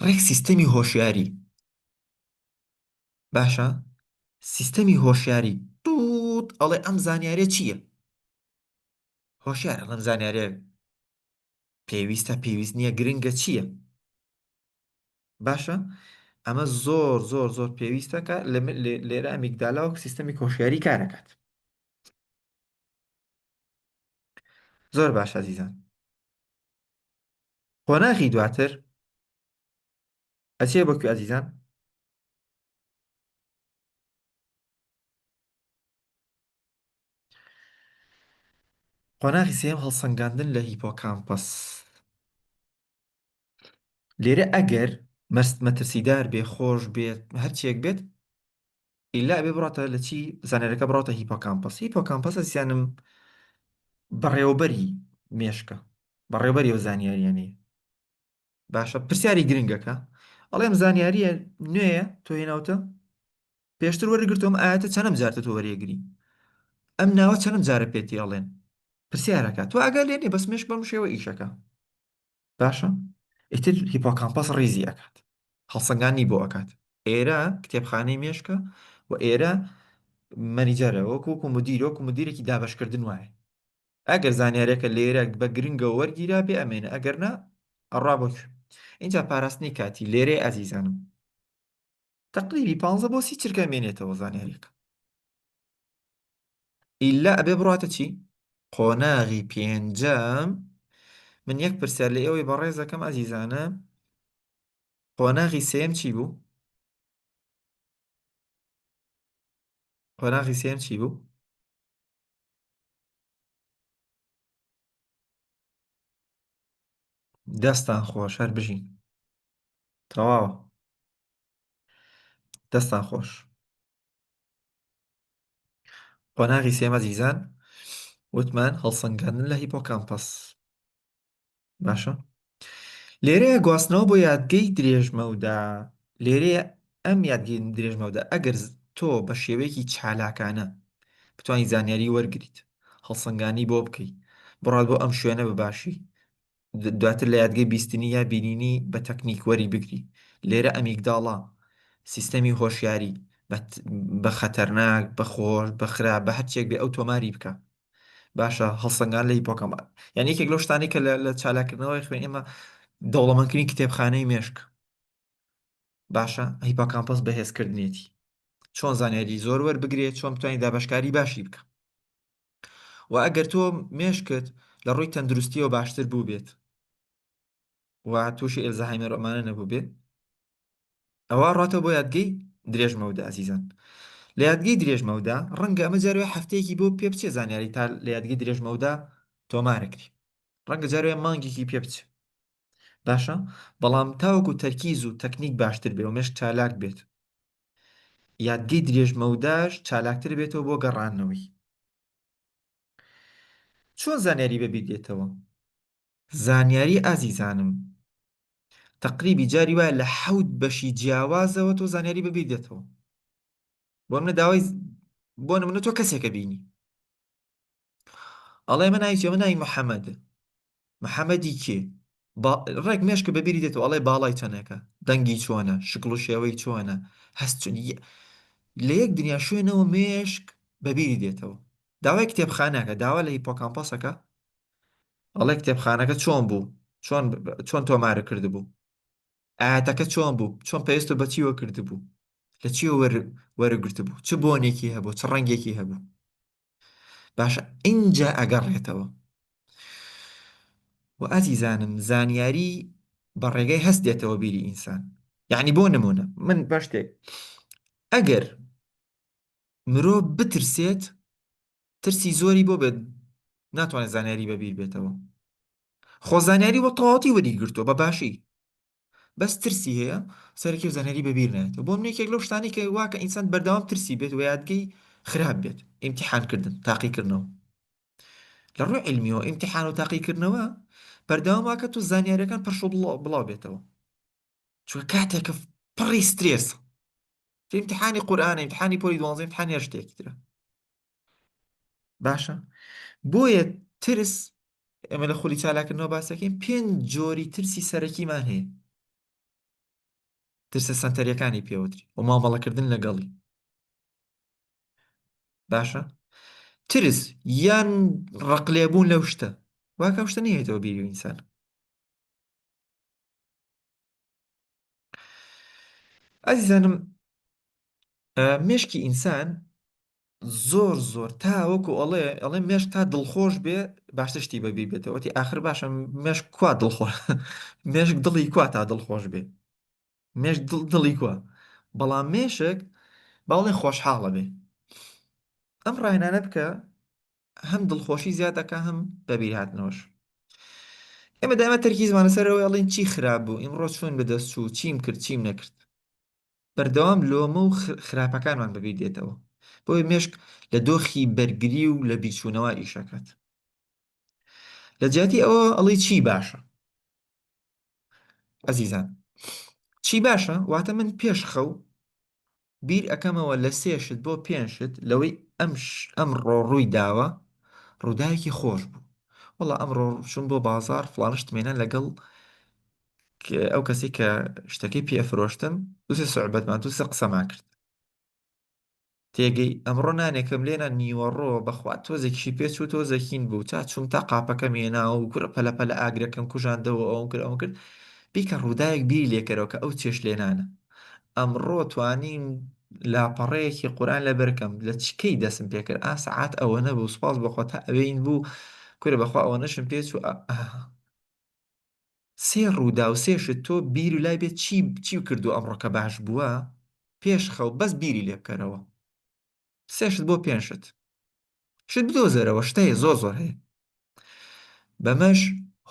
S1: ڕێک سیستەمی هۆشیاری باشە سیستەمی هۆشیاری توت ئەڵێ ئەم زانیاریە چییە؟ هۆشیارە ئەم زانیاریە پێویستە پێویست نییە گرنگە چییە؟ باشە ئەمە زۆر زۆر زۆر پێویستە کە لێرە amygdala وەک سیستەمی هۆشیاری کارەکات زۆر باش ئازیزان قۆناغی دواتر ئەچێ بۆ کوێ ئازیزان قۆناغی سێیەم هەڵسەنگاندن لە hippocampus لێرە ئەگەر مەست مەترسیدار بێ خۆش بێت هەرچێک بێت ئیلا ئەبێ بڕاتە لە چی زانیارەکە بڕاتە hippocampus hippocampus ئەزیزانم بەڕێوەبەری مێشکە بەڕێوەبەری ئەو زانیاریانەیە باشە پرسیاری گرنگەکە ئەڵێم زانیاریە نوێیە تۆ هێناوتە پێشتر وەرگرتوم ئەم ئاەتە چەنەم جارتە تۆ وەریەگری ئەم ناوە چەنم جارە پێتی ئەڵێن پرسیارەکە تۆ ئاگا لێ نیە بەس مێشک بەم شێوە ئیشەکە باشە ئیتر hippocampus ڕیزی ئەکات هەڵسەنگانی بۆ ئەکات ئێرە کتێبخانەی مێشکە و ئێرە manager ە وەکو وەکو مدیر وەکو مدیرێکی دابەشکردن وایە ئەگەر زانیارەکە لێرە بە گرنگەوە وەرگیرا بێ ئەمێنە ئەگەر نا ئەڕا بۆ کوێ اینجا پاراستنی کاتی لێرەی ئازیزانم تەقریبی پ بۆ سی چرکە مێنێتەوە زانیاریەکە ئیلا ئەبێ بڕاتە چی قۆناغی پێنجەم من یەک پرسیار لە ئێوەی بەڕێزەکەم ئازیزانە قۆناغی سێم چی بوو قۆناغی سێم چی بوو دەستان خۆش هەر بژین تەواو دەستان خۆش قۆناغی سێمە زیزان وتمان هەڵسەنگاندن لە hippocampus باشە لێرەیە گواستنەوە بۆ یادگەی درێژمەودا لێرەیە ئەم یادگەی درێژمەودا ئەگەر تۆ بە شێوەیەکی چالاکانە بتوانانی زانیاری وەرگریت هەڵسەنگانی بۆ بکەیت بڕات بۆ ئەم شوێنە بە باشی دواتر لە یادگەی بیستنی یا بینینی بە تەکنیک وەری بگری لێرە amygdala سیستەمی هۆشیاری بە خەتەرناک بە خۆش بە خراپ بە هەرچێک بێ ئەو تۆماری بکە باشە هەڵسەنگان لە hippocampus یان یەکێک لەو شتانەی کە لە چالاکردنەوەی خوێن ئێمە دەوڵەمەندکردنی کتێبخانەی مێشک باشە hippocampus بەهێزکردنێتی چۆن زانیاری زۆر وەربگرێت چۆن بتوانانی دابشکاری باشی بکە و ئەگەر تۆ مێشکت لە ڕووی تەندروستیەوە باشتر بوو بێت و تووشی ئەلزەهایمەر ئەمانە نەبوو بێت ئەوا ڕاتەوە بۆ یادگەی درێژمەودا ئازیزان لە یادگەی درێژمەودا ڕەنگە ئەمە جارێ هەفتەیەکی بۆ پێ بچێ زانیاری تا لە یادگەی درێژمەودا تۆمارەکری ڕەنگە جارێ مانگێکی پێ بچێ باشە بەڵام تاوەکو تەرکیز و تەکنیک باشتر بێ و مێشک چالاک بێت یادگەی درێژمەوداش چالاکتر بێتەوە بۆ گەڕانەوەی چۆن زانیاری بەبیر دێتەوە زانیاری ئازیزانم تەقریبی جاری وایە لە حەوت بەشی جیاوازەوە تۆ زانیاری بەبیر دێتەوە بۆ منە داوای بۆ نمونە تۆ کەسێکە بینی ئەڵێ من ناوی چیە من ناوی محەممەد محەممەدی کێ ڕێک مێشکە بەبیری دێتەوە ئەڵێ باڵای چەندێکە دەنگی چۆنە شکڵ و شێوەی چۆنە هەست چۆن لە یەک دنیا شوێنەوە مێشک بەبیری دێتەوە داوای کتێبخانەکە داوا لە hippocampus ەکە ئەڵێ کتێبخانەکە چۆن بوو چۆن چۆن تۆمارە کردبوو ئاەتەکە چۆن بوو چۆن پێست و بەچیوە کردبوو لە چی وەرگرتبوو چ بۆنێکی هەبوو چ ڕەنگێکی هەبوو باشە ئینجا ئەگەڕێتەوە و ئازیزانم زانیاری بە ڕێگەی هەست دێتەوە بیری ئینسان یعنی بۆ نمونە من بە شتێک ئەگەر مرۆ بترسێت ترسی زۆری بۆ بێت ناتوانێت زانیاری بەبیر بێتەوە خۆ زانیاری بۆ تەواوەتی وەری گرتووە بە باشی. بەس ترسی هەیە سەرەکی و زانیاری بەبیر نایەتەوە. بۆ من یەکێک لەو شتانەی کە وا کە ئینسان بەردەوام ترسی بێت و یادگەی خراپ بێت، ئیمتیحانکردن، تاقیکردنەوە. لە ڕووی عیلمیەوە ئیمتیحان و تاقیکردنەوە بەردەوام واکە تۆ زانیاریەکان پەرش و بڵاو بێتەوە. چونکە کاتێک کە پڕی سترێس ئیمتیحانی قورئانە، ئیمتیحانی پۆلی دوانزە، ئیمتیحانی هەر شتێکی ترە. باشە بۆیە ترس ئێمە لە خولی چالاکردنەوە باسەکەین پێنج جۆری ترسی سەرەکیمان هەیە ترسە سەنتەریەکانی پێوتری و مامەڵەکردن لەگەڵی باشە ترس یان ڕقلێبوون لەو شتە واکە شتە نهێتەوە بیری ئینسان ئازیزانم مێشکی ئینسان زۆر زۆر تا وەکو ئەڵێ ئەڵێ مێشک تا دڵخۆش بێ باشتر شتی بەبیر بێتەوە وتی ئاخر باشە مێشک کوا دڵخۆش مێشک دڵی کوا تا دڵخۆش بێ مێشک دڵ دڵی کوا بەڵام مێشک باڵێ خۆشحاڵە بێ ئەم ڕاهێنانە بکە هەم دڵخۆشی زیاد دەکا هەم بەبیرهاتنەوەش ئێمە دائما تەرکیزمان لەسەر ئەوەی ئەڵێن چی خراپ بوو ئیمڕۆ چۆن بەدەست چوو چیم کرد چیم نەکرد بەردەوام لۆمە و خراپەکانمان بەبیر دێتەوە بۆیە مێشک لە دۆخی بەرگری و لە بیرچوونەوە ئیشەکات لە جیاتی ئەوە ئەڵێ چی باشە ئەزیزان چی باشە واتە من پێش خەو بیر ئەکەمەوە لە سێ شت بۆ پێنج شت لەوەی ئەم ئەمڕۆ ڕووی داوە ڕووداوێکی خۆش بوو وەڵا ئەمڕۆ چوون بۆ بازار فڵانە شتم هێنا لەگەڵ ئەو کەسی کە شتەکەی پێ فرۆشتم دوسێ سوعبەتمان دوسێ قسەمان کرد تێگەی ئەمڕۆ نانێکم لێنا نیوەڕۆ بەخوا تۆزێکیشی پێ چوو تۆزێکین بوو تا چووم تا قاپەکەم هێنا و کورە پەلە پەلە ئاگرەکەم کوژاندەوە ئەوم کرد ئەوم کرد بیکە ڕووداوێک بیری لێکەرەوە کە ئەو چێشت لێنانە ئەمڕۆ توانیم لاپەڕەیەکی قورئان لەبەرکەم لە چ کەی دەسم پێکرد ئا سەعات ئەوە نەبوو سوپاس بۆ خوا تا ئەوێین بوو کورە بەخوا ئەوە نەشم پێ چوو ئا سێ ڕووداو سێ شت تۆ بیر و لای بێت چی چی کردو ئەمڕۆ کە باش بووە پێش خەو بەس بیری لێ بکەرەوە سێ شت بۆ پێنج شت شت بدۆزەرەوە شت هەیە زۆر زۆر هەیە بەمەش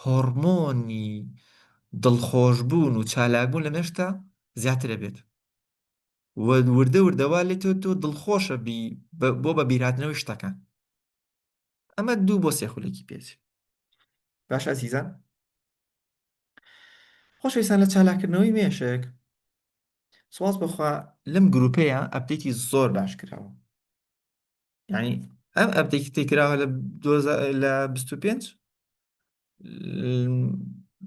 S1: هۆڕمۆنی دڵخۆشبوون و چالاکبوون لە مێشکتا زیاتر دەبێت و وردە وردە وا لێ تۆ تۆ دڵخۆشە بی بۆ بە بیرهاتنەوەی شتەکان ئەمە دوو بۆ سێ خولێکی پێچ باش ئازیزان خۆشەویستان لە چالاکردنەوەی مێشک سواز بەخوا لەم گروپەیە update ی زۆر باش کراوە یعنی ئەم update ی کراوە لە لە 25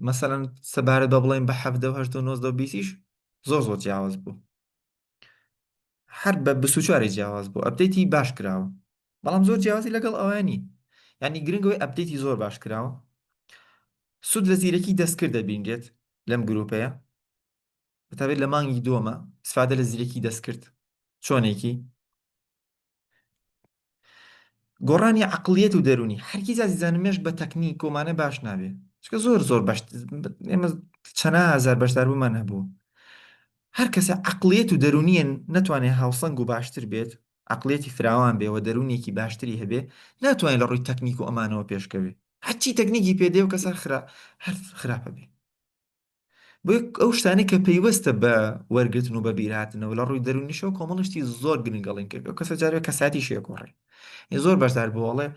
S1: مەسەلەن سەبارەت بە بڵێن بە 17 و 18 و 19 و 20 زۆر زۆر جیاواز بوو هەر بە 24 جیاواز بوو update ی باش کراوە بەڵام زۆر جیاوازی لەگەڵ ئەوانی یعنی گرنگەوەی update ی زۆر باش کراوە سوود لە زیرەکی دەستکرد دەبینرێت لەم گروپەیە بەتابێت لە مانگی دووەمە استفادە لە زیرەکی دەستکرد چۆنێکی گۆڕانی عەقڵیەت و دەروونی هەرگیز ئازیزانم مێشک بە تەکنیک کۆمانە باش نابێ چکە زۆر زۆر بەش ئێمە چەنە هەزار بەشداربوومان هەبوو هەر کەسە عەقڵیەت و دەروونیە نەتوانێت هاوسەنگ و باشتر بێت عەقڵیەتی فراوان بێ و دەروونێکی باشتری هەبێ ناتوانێت لە ڕووی تەکنیک و ئەمانەوە پێشکەوێ هەرچی تەکنیکی پێ دێ و کەسە خرا هەر خراپە بێ بۆیە ئەو شتانەی کە پەیوەستە بە وەرگرتن و بە بیرهاتنەوە لە ڕووی دەروونیشەوە کۆمەڵی شتی زۆر گرنگ ئەڵێن کە ئەو کەسە جارێ کەساتیشی ئەگۆڕێ زۆر بەشدار بوو ئەڵێ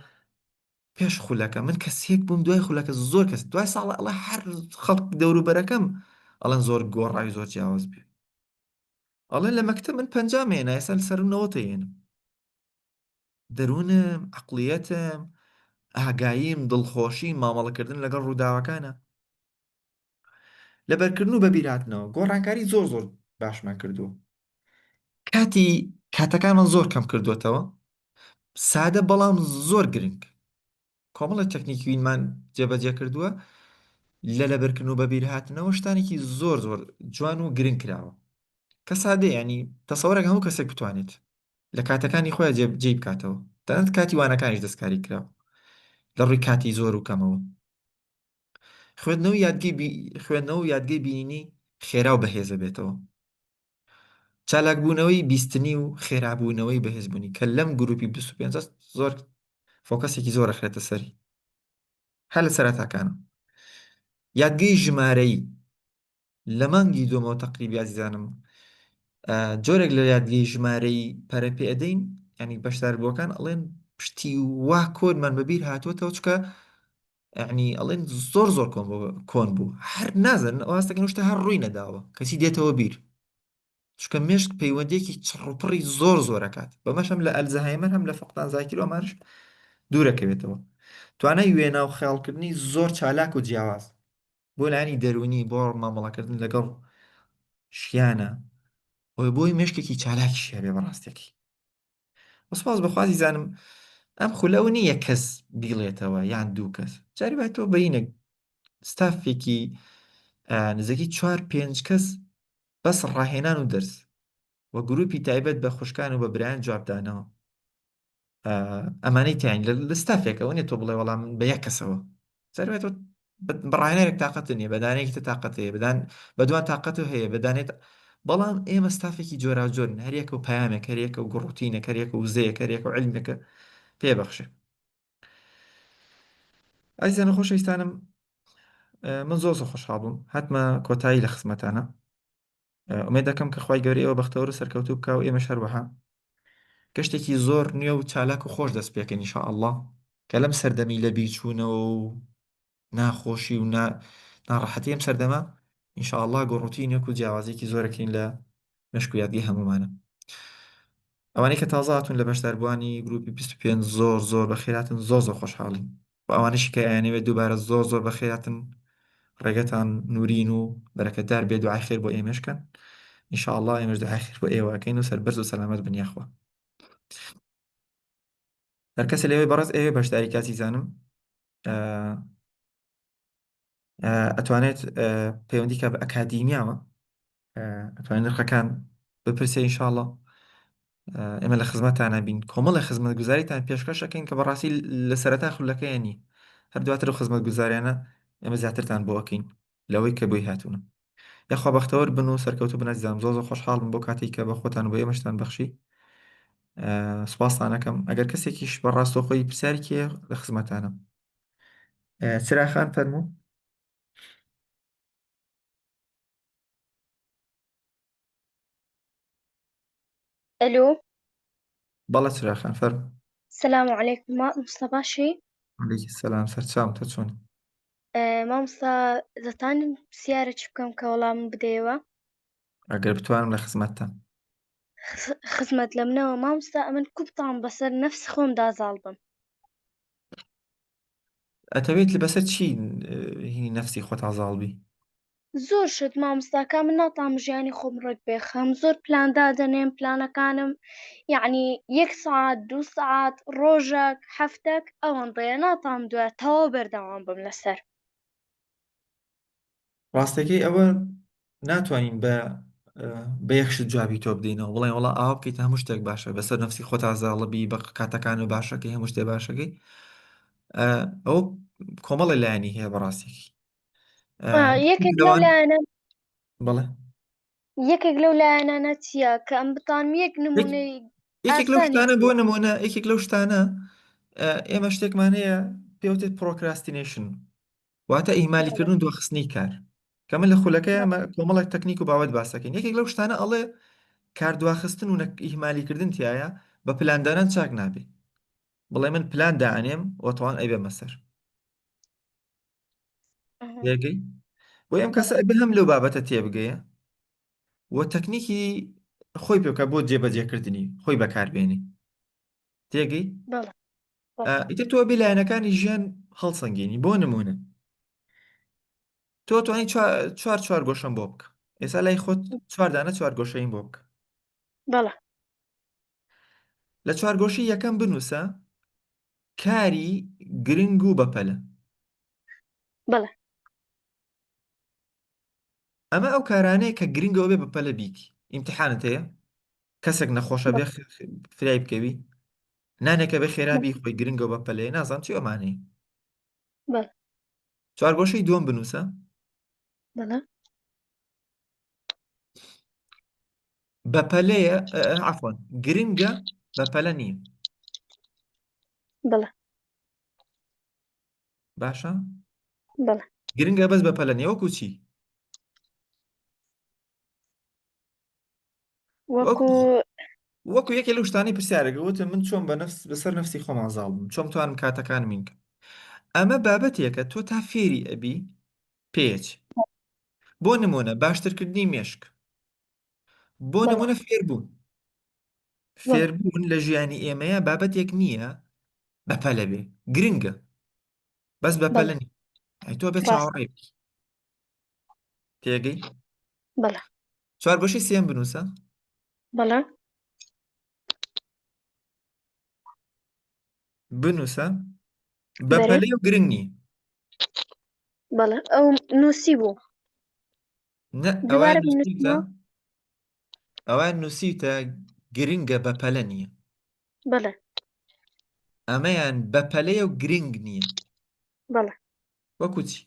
S1: پێش خولەکە من کەسێک بووم دوای خولەکە زۆر کەس دوای ساڵە ئەڵێ هەر خەڵک دەوروبەرەکەم ئەڵێن زۆر گۆڕاوی زۆر جیاواز بێ ئەڵێ لە مەکتەب من 50 مێنا ئێستا لەسەر نەوەتە هێنم دەروونم عقلیەتم ئاگاییم دڵخۆشی مامەڵەکردن لەگەڵ ڕووداوەکانە لەبەرکردن و بەبیرهاتنەوە گۆڕانکاری زۆر زۆر باشمان کردووە کاتی کاتەکانمان زۆر کەم کردوێتەوە سادە بەڵام زۆر گرنگ کۆمەڵە تەکنیکیمان جێبەجێ کردووە لە لەبەرکردن و بەبیرهاتنەوە شتانێکی زۆر زۆر جوان و گرنگ کراوە کە سادە ینی تەسەوەرێک هەموو کەسێک بتوانێت لە کاتەکانی خۆیان جێ بکاتەوە تەنانەت کاتی وانەکانیش دەستکاری کراوە لە ڕووی کاتی زۆر و کەمەوە خوێندنەوە یادگەی بی... خوێندنەوە و یادگەی بینینی خێرا و بەهێزە بێتەوە چالاکبوونەوەی بیستنی و خێرابوونەوەی بەهێزبوونی کە لەم گروپی 25 زۆر focus ێکی زۆر ئەخرێتە سەری هەر لە سەرەتاکانە یادگەی ژمارەیی. لە مانگی دووەمەوە تەقریبی ئازیزانم جۆرێک لە یادگەی ژمارەی پەرە پێ ئەدەین ینی بەشداربووەکان ئەڵێن پشتی وا کۆنمان بەبیر هاتووەتەوە چکە یعنی ئەڵێن زۆر زۆر کۆن بوو کۆن بوو هەر نازن واستەکەن شتە هەر ڕووی نەداوە کەسی دێتەوە بیر چونکە مێشک پەیوەندیەکی چڕوپڕی زۆر زۆرەکات بەمەش هەم لە ئەلزەهایمەر هەم لە فقدان زاکیر و ئەمانش دوورەکەوێتەوە توانای وێنا و خەیاڵکردنی زۆر چالاک و جیاواز بۆ لایەنی دەروونی بۆ مامەڵەکردن لەگەڵ شیانە ئەوەی بۆی مێشکێکی چالاکیش هەبێ بەڕاستەکەی وسپاس بەخوازی زانم ئەم خولەوە نییە کەس بیڵێتەوە یان دوو کەس جاری وای تۆ بینە ستافێکی نزیکی چوار پێنج کەس بەس ڕاهێنان و دەرس و گروپی تایبەت بە خوشکان و بە برایان جوابدانەوە ئەمانەی تیان لە ستافێکەوە نیە تۆ بڵێ وەڵام بە یەک کەسەوە سەروێت تۆ بەڕاهێنەرێک تاقەت نییە بەدانێکی تە تاقەت هەیە بەدان بەدوان تاقەت هەیە بەدانێت بەڵام ئێمە ستافێکی جۆراوجۆرن هەریەکە و پەیامێک هەریەکە و گوڕوتینە هەریەکە و وزەیەک هەریەکە و علمێکە پێبەخشێ ئازیزانە خۆشەویستانم من زۆر زۆر خۆشحاڵ بووم هاتمە کۆتایی لە خزمەتانە ئومێد دەکەم کە خوای گەورە ئێوە بەختەوەر و سەرکەوتوو بکا و ئێمەش هەروەها گەشتێکی زۆر نوێ و چالاک و خۆش دەست پێکەین ان شاء الله کە لەم سەردەمی لە بیرچوونەوە و ناخۆشی و ناڕەحەتی ئەم سەردەمە ان شاء الله گۆڕوتینێک و جیاوازیەکی زۆرەکەین لە مشک و یادگەی هەمومانە ئەوانەی کە تازە هاتوون لە بەشداربووانی گروپی 25 زۆر زۆر بەخێراتن زۆر زۆر خۆشحاڵین و ئەوانەشی کە ئەیانەوێت دووبارە زۆر زۆر بەخێراتن ڕێگەتان نورین و بەرەکەتدار بێ دوعای خێر بۆ ئێمەش کەن ان شاء الله ئێمەش دوعای خێر بۆ ئێوە ئەکەین و سەربەرز و سەلامەت بن یاخوا هەر کەسێ لەوێ بەڕێز ئەوێ بەشداری کاتی زانم ئەتوانێت پەیوەندی کە بە ئەکادیمیاوە ئەتوانێت نرخەکان بپرسێ ئینشاءاللە ئێمە لە خزمەتانە بین کۆمەڵی خزمەتگوزاریتان پێشکەش ئەەکەین کە بەڕاستی لە سەرەتا خولەکەیان نی هەر دواتر و خزمەتگوزاریانە ئێمە زیاترتان بۆ ئەەکەین لەوەی کە بۆی هاتوونە یاخوا بەختەوەر بن و سەرکەوتوو بن ئەزیزانم زۆر زۆر خۆشحاڵم بۆ کاتێک کە بە خۆتان و بۆ ئێمەشتان بەخشی سوپاستانەکەم ئەگەر کەسێکیش بە ڕاستەوخۆی پرسیارێکی هەیە لە خزمەتانم چراخان فەرموو
S2: ئەلو
S1: بەڵێ چراخان فەرموو
S2: سلام علیکم مامۆستا باشی
S1: علیکی سلام سەرچاوم تۆ چۆنی
S2: مامۆستا دەتانم پرسیارە چ بکەم کە وەڵام بدەیەوە
S1: ئەگەر بتوانم لە خزمەتتان
S2: خزمەت لە منەوە مامۆستا ئەمن کوبتان بەسەر نەفس خۆمدا زاڵ بم
S1: ئەتەوێت لە بەسەر چی هینی نەفسی خۆتا زاڵ بی؟
S2: زۆر شت مامۆستاکە من ناتام ژیانی خۆم ڕێک بێخەم زۆر پلان دادەنێم پلانەکانم یعنی یەک سعات دوو سعات ڕۆژەک هەفتەک ئەوەندەیە ناتام دوای تەواو بەردەوام بم لەسەر.
S1: ڕاستەکەی ئەوە ناتوانین بە بە یەک شت جوابی تۆ بدەینەوە بڵێن وڵا ئاوا بکەیت هەموو شتێک باشە بەسەر نەفسی خۆتا زاڵبی بە کاتەکان و باشەکەی هەموو شتێ باشەکەی ئەو کۆمەڵی لایەنی هەیە بەڕاستێکی
S2: یەکێک لەو لایەنە
S1: بەڵێ
S2: یەکێک لەو لایەنانە چییە کە ئەم بتانم یەک نمونەی
S1: یەکێک لەو شتانە بۆ نمونە یەکێک لەو شتانە ئێمە شتێکمان هەیە پێوتێت procrastination واتە ئیهمالیکردن و دواخستنی کار کە من لە خولەکەی ئەمە کۆمەڵێک تەکنیک و باوەت باسەکەین یەکێک لەو شتانە ئەڵێ کار دواخستن و ئیهمالیکردن تایە بە پلاندانان چاک نابێ بڵێ من پلان دائەنێم و تەوان ئەیبەمە سەر یاگەی بۆ ئەم کەسە ئەبێ هەم لەو بابەتە تێبگەیە و تەکنیکی خۆی پێ بکە بۆ جێبەجێکردنی خۆی بەکاربێنی تێگەی ئیتر تۆ بێ لایەنەکانی ژیان هەڵسەنگێنی بۆ نمونە تۆ توانی چوار چوار گۆشەم بۆ بکە ئێستا لای خۆت چوار دانە چوار گۆشەیم بۆ بکە
S2: بەڵێ
S1: لە چوار گۆشەی یەکەم بنووسە کاری گرنگ و بەپەلە
S2: بەڵێ
S1: ئەمە ئەو کارانەیە کە گرنگەوە بێ بەپەلە بیکی ئیمتحانت هەیە کەسێک نەخۆشە بێ فرای بکەوی نانێکە بێ خێرا بیخۆی گرنگەوە بەپەلەیە نازانم چی ئەمانەیە
S2: بەڵێ
S1: چوارگۆشەی دووەم بنووسە
S2: بەڵێ
S1: بەپەلەیە عەفوەن گرنگە بەپەلە نییە
S2: بەڵێ
S1: باشە
S2: بەڵێ
S1: گرنگە بەس بەپەلە نییە وەکو چی؟
S2: وەکو
S1: وەکو وەکو یەکێ لەو شتانەی پرسیارەکە وتم من چۆن بە نفس بەسەر نفسی خۆمان زاڵ بم چۆن بتوانم کاتەکانم این کەم ئەمە بابەتێکە تۆ تا فێری ئەبی پێچ بۆ نمونە باشترکردنی مێشک بۆ
S2: بەڵێ
S1: نمونە فێربوون
S2: بەڵێ
S1: فێربوون لە ژیانی ئێمەیە بابەتێک نییە بەپەلە بێ گرنگە بەس
S2: بەڵێ
S1: بەپەلە نیە ئەی تۆ بێ
S2: ڕاستە
S1: چاوەڕێ بی تێگەی
S2: بەڵێ
S1: چوارگۆشەی سێم بنووسە
S2: بەڵێ
S1: بنووسە
S2: بەرێ
S1: بەپەلەی و گرنگ نی
S2: بەڵێ ئەو نووسی بوو
S1: نە ئەوە
S2: دووبارە
S1: نووسیتە
S2: بنووسمەوە
S1: ئەوە نووسیتە گرنگە بەپەلە نییە
S2: بەڵێ
S1: ئەمەیان بەپەلەیە و گرنگ نییە
S2: بەڵێ
S1: وەکو چی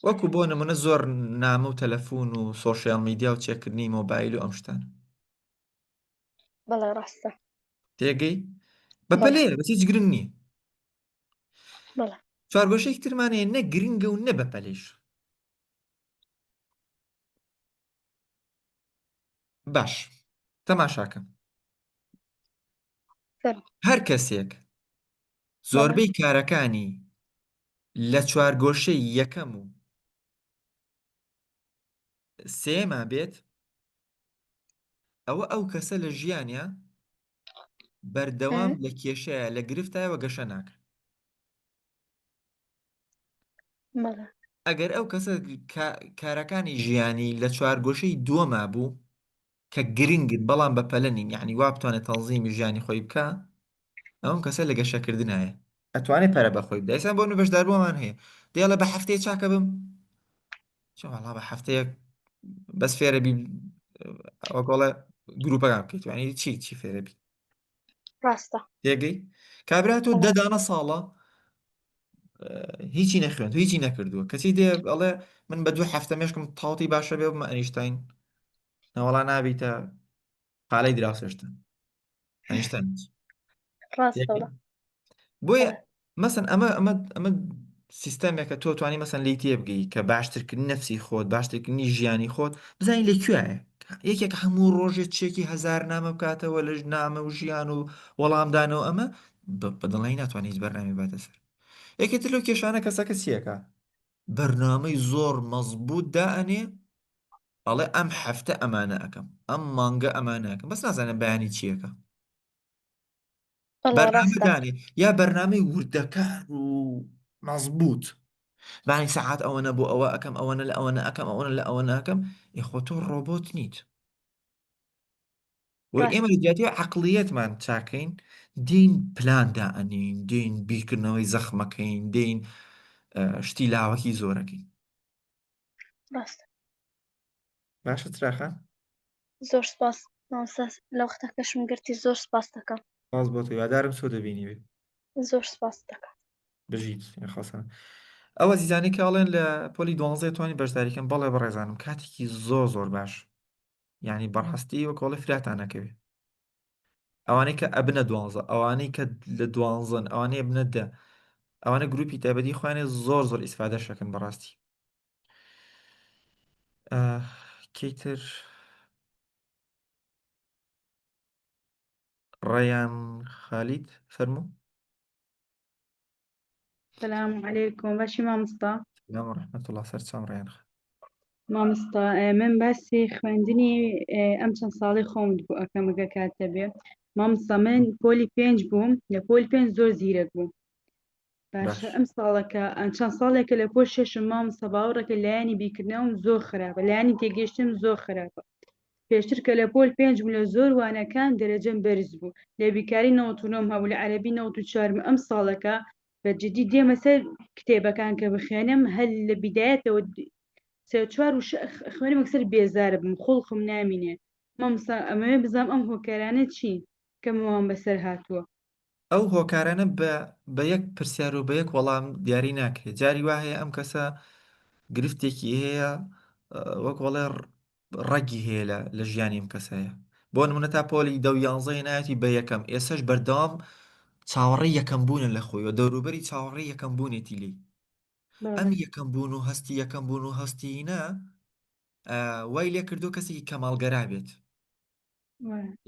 S1: وەکو بۆ نمونە زۆر نامە و تەلەفۆن و social media و چێکردنی مۆبایل و ئەم شتانە
S2: بەڵێ ڕاستە
S1: تێگەی
S2: بەڵێ
S1: بەپەلەیە بەس هیچ گرنگ نییە
S2: بەڵێ
S1: چوارگۆشەیەکی ترمان هەیە نە گرنگە و نە بەپەلەیش باش تەماشاکەم
S2: فەرموو
S1: هەر کەسێک
S2: بەڵێ
S1: زۆربەی کارەکانی لە چوارگۆشەی یەکەم و سێما بێت ئەوە ئەو کەسە لە ژیانیا بەردەوام لە کێشەیە لە گرفتایەوە گەشە ناکە
S2: بەڵێ
S1: ئەگەر ئەو کەسە کارەکانی ژیانی لە چوارگۆشەی دووەما بوو کە گرنگن بەڵام بە پەلە نین یعنی وا بتوانێت تەنزیمی ژیانی خۆی بکە ئەم کەسە لە گەشەکردنایە ئەتوانێت پەرە بە خۆی بدە ئێستا بۆ نمونە بەشداربوومان هەیە دێڵە بە هەفتەیە چاکە بم چۆن وەڵا بە هەفتەیەک بەس فێرە بی ئەوە گۆڵە گروپەکان بکەیت یعنی چی چی فێرە بی
S2: ڕاستە
S1: تێگەی کابرا تۆ
S2: بەڵێ
S1: دە دانە ساڵە هیچی نەخوێند هیچی نەکردووە کەچی دێ ئەڵێ من بە دوو هەفتە مێشکم تاوتی باشە بێ بمە ئەنیشتین نەوەڵا نابیتە پالەی دراوسێشتە ئەنیشتین
S2: ڕاستە بەڵێ
S1: بۆیە مەسن ئەمە ئەمە ئەمە سیستەمێکە تۆ توانی مەسەن لی تێبگەی کە باشترکردنی نەفسی خۆت باشترکردنی ژیانی خۆت بزانین لە کوێیە یەکێک هەموو ڕۆژێ چێکی هەزار نامە بکاتەوە لە نامە و ژیان و وەڵامدانەوە ئەمە بە دڵنیایی ناتوانێت هیچ بەرنامەی باتە سەر یەکێتر لەو کێشانە کەسەکە چیەکە بەرنامەی زۆر مەزبوط دائەنێ ئەڵێ ئەم هەفتە ئەمانە ئەەکەم ئەم مانگە ئەمانە ئەەکەم بەس نازانم بەیانی چیەکە
S2: بەڵێ
S1: بەرنامە
S2: ڕاستە
S1: دانێ یا بەرنامەی وردەکار و مەزبوط بانی سەعات ئەوەنە بۆ ئەوە ئەەکەم ئەوەنە لە ئەوەنە ئەەکەم ئەوەنە لە ئەوە ناکەم یخۆ تۆ ڕۆبۆت نیت و
S2: ڕاست
S1: ئێمە لە جیاتی عەقڵیەتمان چاکەین دین پلان دائەنین دین بیرکردنەوەی زەخمەکەین دین شتی لاوەکی زۆرەکەین
S2: ڕاستە
S1: باشە چراخان
S2: زۆر سپاس مامۆستا لە وەختەکەشم گرتی زۆر سپاس دەکەم
S1: سپاس بۆ تۆ هیوادارم سوود دەبینی بێ
S2: زۆر سپاس دەکەم
S1: بژیت خۆسان ئەوە زیزانی کە ئەڵێن لە پۆلی دوانزە توانی بەشداریکەم بەڵێ بەڕێزانم کاتێکی زۆر زۆر باش یعنی بەڕاستی وە کۆڵی فراتان نەکەوێ ئەوانەی کە ئەبنە دوانزە ئەوانەی کە لە دوانزەن ئەوانەی ئەبنە دە ئەوانە گروپی تایبەتی خۆیانە زۆر زۆر ئیسفادە شەکەن بەڕاستی کەیتر ڕەیان خالید فەرموو
S3: سلام علیکم باشی مامۆستا
S1: سلام و رحمة الله سەرچاوم ڕەیان خان
S3: مامۆستا من باسی خوێندنی ئەم چەند ساڵی خۆم بۆ ئەکەم ئەگەر کات هەبێ مامۆستا من پۆلی پێنج بووم لە پۆلی پێنج زۆر زیرەک بووم باشە
S1: باش
S3: ئەم ساڵەکە چەند ساڵێکە لە پۆل شەشم مامۆستا باوەڕەکە لایەنی بیرکردنەوەم زۆر خراپە لایەنی تێگەیشتنم زۆر خراپە پێشتر کە لە پۆل پێنج بووم لە زۆر وانەکان دەرەجەم بەرز بوو لە بیکاری 99 هەبوو لە عەرەبی 94 ئەم ساڵەکە بە جدی دێمە سەر کتێبەکان کە بخوێنم هەر لە بیدایەتەوە سێ چوار وشە خوێنم یەکسەر بێزارە بم خوڵقم نامینێ مامۆستا ئەمەوێ بزانم ئەم هۆکارانە چین کە ماوان بەسەر هاتووە.
S1: ئەو هۆکارانە بە بە یەک پرسیار و بە یەک وەڵام دیاری ناکرێت جاری وا هەیە ئەم کەسە گرفتێکی هەیە وەک وەڵێ ڕەگی هەیە لە لە ژیانی ئەم کەسەیە بۆ نمونە تا پۆلی دە و یانزە هێنایەتی بە یەکەم ئێسەش بەردەوام چاوەڕێی یەکەم بوونە لە خۆی و دەوروبەری چاوەڕێی یەکەم بوونێتی لێی. ئەم یەکەم بوون و هەستی یەکەم بوون و هەستی نا وای لێ کردو کەسێکی کەماڵگەرا بێت.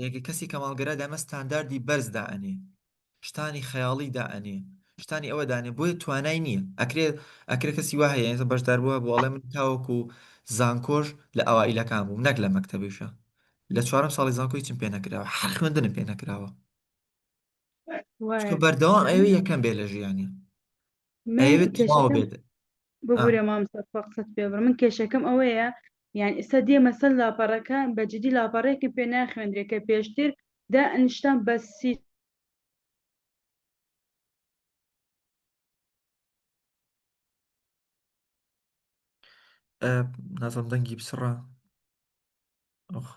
S1: یەکە کەسی کەماڵگەرا دامە ستانداردی بەرز دائەنێ شتانی خەیاڵی دائەنێ شتانی ئەوە دانێ بۆیە توانای نییە ئەکرێ ئەکرێ کەسی وا هەیە ئێستا بەشدار بووە بۆ ئەڵێ من تاوەکو زانکۆش لە ئەوائیلەکان بووم نەک لە مەکتەبیشە لە چوارەم ساڵی زانکۆ هیچم پێ نەکراوە هەر خوێندنم پێ نەکراوە چونکە بەردەوام ئەوێ یەکەم بێ لە ژیانی
S3: من
S1: ئەیەوێت تەواو
S3: کێشەکەم
S1: بێت ئا.
S3: ببورە مامۆستا تخوا قسەت پێ بڕم من کێشەکەم ئەوەیە یان ئێستا دێمە سەر لاپەڕەکە بە جدی لاپەڕێکم پێ ناخوێندرێ کە پێشتر دائەنیشتم بە سی
S1: ئە، نازانم دەنگی بسڕە ئۆخ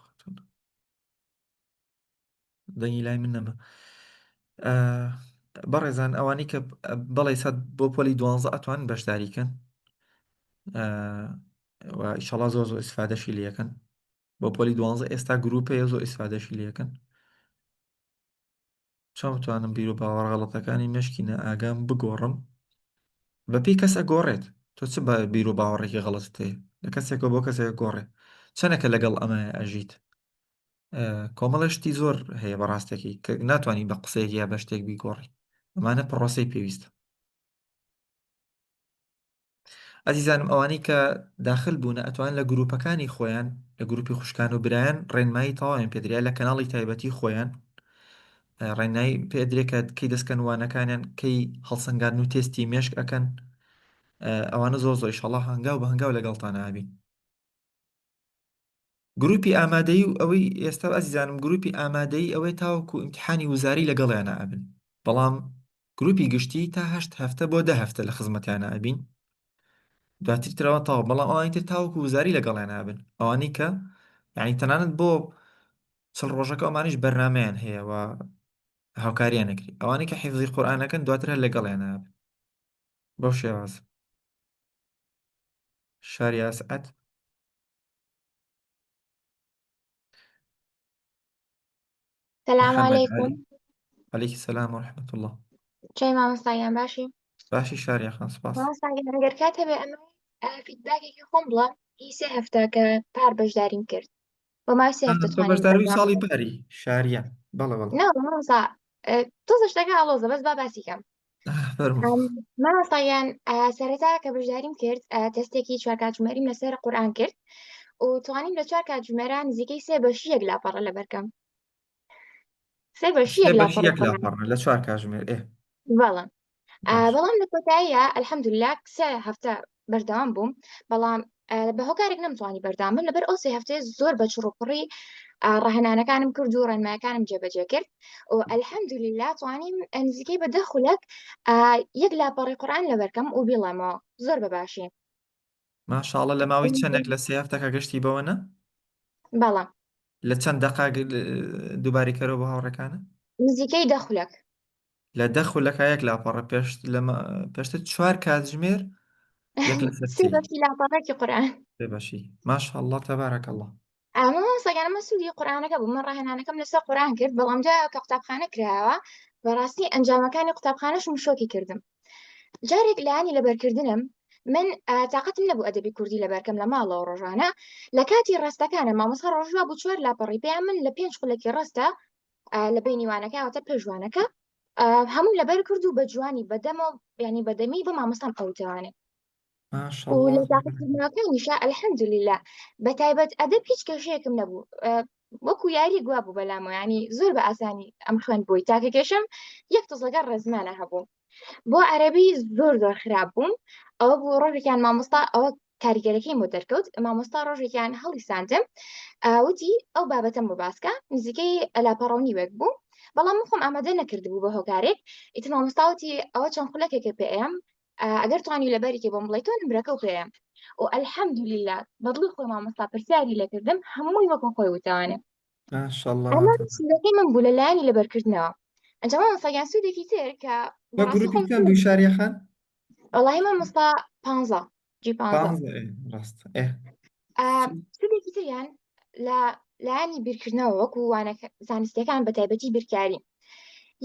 S1: دەنگی لای من نەما بەڕێزان ئەوانەی کە بەڵێ سەد بۆ پۆلی دوانزە ئەتوان بەشداری کەن و ئیشەڵا زۆر زۆر ئیسفادەشی لەکەن بۆ پۆلی دوانزە ئێستا گروپەیە زۆر ئیسفادەشی لەکەن چۆن بتوانم بیر و باوەڕ غەڵەتەکانی مشکی نائاگام بگۆڕم بەپێی کەس ئەگۆڕێت تۆ چ بە بیر و باوەڕێکی غەڵەتت هەیە لە کەسێکەوە بۆ کەسێک گۆڕێ چەنەکە لەگەڵ ئەمە ئەژیت کۆمەڵە شتی زۆر هەیە بەڕاستەکەی کە ناتوانانی بە قسەیەک یا بە شتێک بیگۆڕی ئەمانە پرۆسەی پێویستە ئەزیزانم ئەوانەی کە داخل بوونە ئەتوان لە گروپەکانی خۆیان لە گروپی خوشکان و برایان ڕێنمایی تەواویان پێدریا لە کەناڵی تایبەتی خۆیان ڕێنایی پێدرێ کە کەی دەستکەن وانەکانیان کەی هەڵسەنگاندن و تێستی مێشک ئەکەن ئەوانە زۆر زۆر ئیشەڵا هەنگاو بە هەنگاو لەگەڵتان ئابین گروپی ئامادەیی و ئەوەی ئێستا ئازیزانم گروپی ئامادەیی ئەوەی تاوەکو ئیمتحانی وزاری لەگەڵیانە ئەبن بەڵام گروپی گشتی تا هەشت هەفتە بۆ دە هەفتە لە خزمەتیانە ئەبین دواتر ترەوە تاو بەڵام ئەوانی تر تاوەکو وزاری لەگەڵیان ئەبن ئەوانەی کە یعنی تەنانەت بۆ چڵ ڕۆژەکە ئەمانیش بەرنمەیان هەیە و هاوکاریان نەکری ئەوانەی کە حیفظی قورئانەکەن دواتر هەر لەگەڵیان ئەبن بەو شێواز شاری ئەسعەد
S4: سلام
S1: محمد
S4: علیکم
S1: علی علیکی سلام و رحمة الله
S4: چای مامۆستا گیان باشی
S1: باشی شاریا خان سپاس
S4: مامۆستا گیان ئەگەر کات هەبێ ئەمە feedback ێکی خۆم بڵێم هی سێ هەفتە کە پار بەشداریم کرد بۆ ماوەی سێ هەفتە
S1: تۆ
S4: توانیم
S1: بەشداربووی
S4: بەردەوام
S1: ساڵی پاری شاریا بەڵێ بەڵێ
S4: نا مامۆستا تۆزە شتەکە ئاڵۆزە بەس با باسی کەم
S1: فەرموو
S4: مامۆستا گیان سەرەتا کە بەشداریم کرد تەستێکی چوار کاتژمێریم لەسەر قورئان کرد و توانیم لە چوار کاتژمێرا نزیکەی سێ بەشی یەک لاپەڕە لەبەرکەم سێ بەشی
S1: سێ
S4: یەک
S1: بەشی
S4: لاپەڕە
S1: یەک
S4: قورئان
S1: لاپەڕە لە چوار کاتژمێر ئێ
S4: بەڵێ
S1: باش
S4: بەڵام لە کۆتاییە الحمدلله سێ هەفتە بەردەوام بووم بەڵام بە هۆکارێک نەمتوانی بەردەوام بم لەبەر ئەو سێ هەفتەیە زۆر بە چڕوپڕی ڕاهێنانەکانم کرد و ڕێنمایەکانم جێبەجێ کرد و الحمدلله توانیم نزیکەی بە دە خولەک یەک لاپەڕی قورئان لەبەرکەم و بیڵێمەوە زۆر بە باشی
S1: ماشاءاللە لە ماوەی چەندێک لە سێ هەفتەکە گەشتی بەوە نە
S4: بەڵام
S1: لە چەند دەقا دووبارەی کەرەوە بۆ هاوڕێکانە
S4: نزیکەی دە خولەک
S1: لە دە خولەکە یەک لاپەڕە پێشت لە پێشتر چوار کاتژمێر یەک لەسەر
S4: سێ
S1: سێی
S4: بەشی لاپەڕێکی قورئان
S1: سێ بەشی ماشاءاللە تبارک الله
S4: ئەمە مامۆستا گیان ئەمە سوودی قورئانەکە بوو من ڕاهێنانەکەم لەسەر قورئان کرد بەڵام دوای کە قوتابخانە کرایەوە بەڕاستی ئەنجامەکانی قوتابخانەشم شۆکی کردم جارێک لایەنی لەبەرکردنم من تااقەتم نەبوو ئەدەبی کوردی لەبەرکەم لە ماڵەوە ڕۆژانە لە کاتی ڕاستەکانە مامۆستا ڕۆژوا بوو چوار لاپەڕی پێیان من لە پێنج خولەکی ڕاستە لە بینی وانەکە واتە پێشوانەکە هەموو لەبەر کرد و بە جوانی بەدەمەوە ینی بەدەمی بۆ مامۆستام ئەوتوانێ و لە تاقیکردنەوەکانیشا الحمدلله بە تایبەت ئەدەب هیچ کێشەیەکم نەبوو وەکو یاری گوا بوو بەلامەوە ینی زۆر بە ئاسانی ئەم خوێند بووی تاکە کێشم یەک تۆزەگە ڕێزمانە هەبوو بۆ عەربی زۆر زۆر خراپ بووم ئەوە بوو ڕۆژێکیان مامۆستا ئەوە کاریگەرەکەی بۆ دەرکەوت مامۆستا ڕۆژێکیان هەڵیساندم وتی ئەو بابەتەم بۆ باسکە نزیکەی لاپەڕە و نیوێک بوو بەڵام من خۆم ئامادە نەکردبوو بە هۆکارێک ئیتر مامۆستاوتی ئەوە چەند خولەکێکە پێم ئەگەر توانی لەبەریکێ بۆم بڵێ تۆ نمرەکە و پێیە و الحەمدللە بەدڵی خۆی مامۆستا پرسیاری لێکردم هەمووی وەکو خۆی وتوانێ
S1: ماشاءاللە
S4: ئەمە سوودەکەی من بوو لە لایەنی لەبەرکردنەوە ئەنجا مامۆستا گیان سوودێکی تر کە
S1: بە
S4: بەڕاستی
S1: گروپی
S4: خۆم
S1: چەند بووی شاریە خان
S4: وەڵاهی مامۆستا پانزە جی پانزە
S1: پانزە ئێ ڕاست ئێ
S4: سوودێکی تریان لە لایەنی بیرکردنەوە وەکو وانە زانستیەکان بە تایبەتی بیرکاری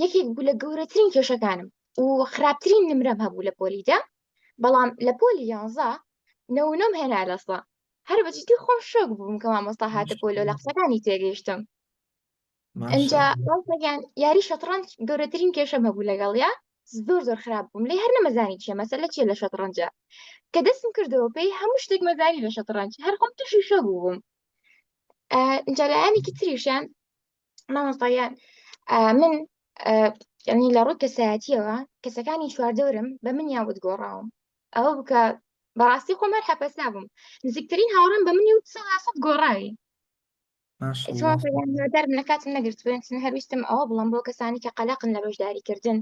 S4: یەکێک بوو لە گەورەترین کێشەکانم و خراپترین نمرەم هەبوو لە پۆلیدا. بەڵام لە پۆلی یانزە نەونۆم هێنا لەسە هەر بە جدی خۆم شۆک بووم کە مامۆستا هاتە پۆلۆ لە قسەکانی تێگەیشتم ئینجا ڕاستەکان یاری شەتڕەنج گەورەترین کێشەم هەبوو لەگەڵیا زۆر زۆر خراپ بووم لێ هەر نەمەزانی چیە مەسەلە چیە لە شەتڕەنجە کە دەستم کردەوە پێی هەموو شتێک مەزانی لە شەتڕەنج هەر خۆم تووشی شۆک بووم ئینجا لایەنێکی تریشیان مامۆستایان من یعنی لە ڕووی کەسایەتیەوە کەسەکانی چواردەورم بە منیان وت گۆڕاوم ئەوە بکە بەڕاستی خۆم هەر حەپەسا بووم نزیکترین هاوڕێم بە منی و سەد گۆڕاوی هیوادارم لە کاتم نەگرت بێن هەرویستم ئەوە بڵم بۆ کەسانی کە قەلەقن لە بەشداریکردن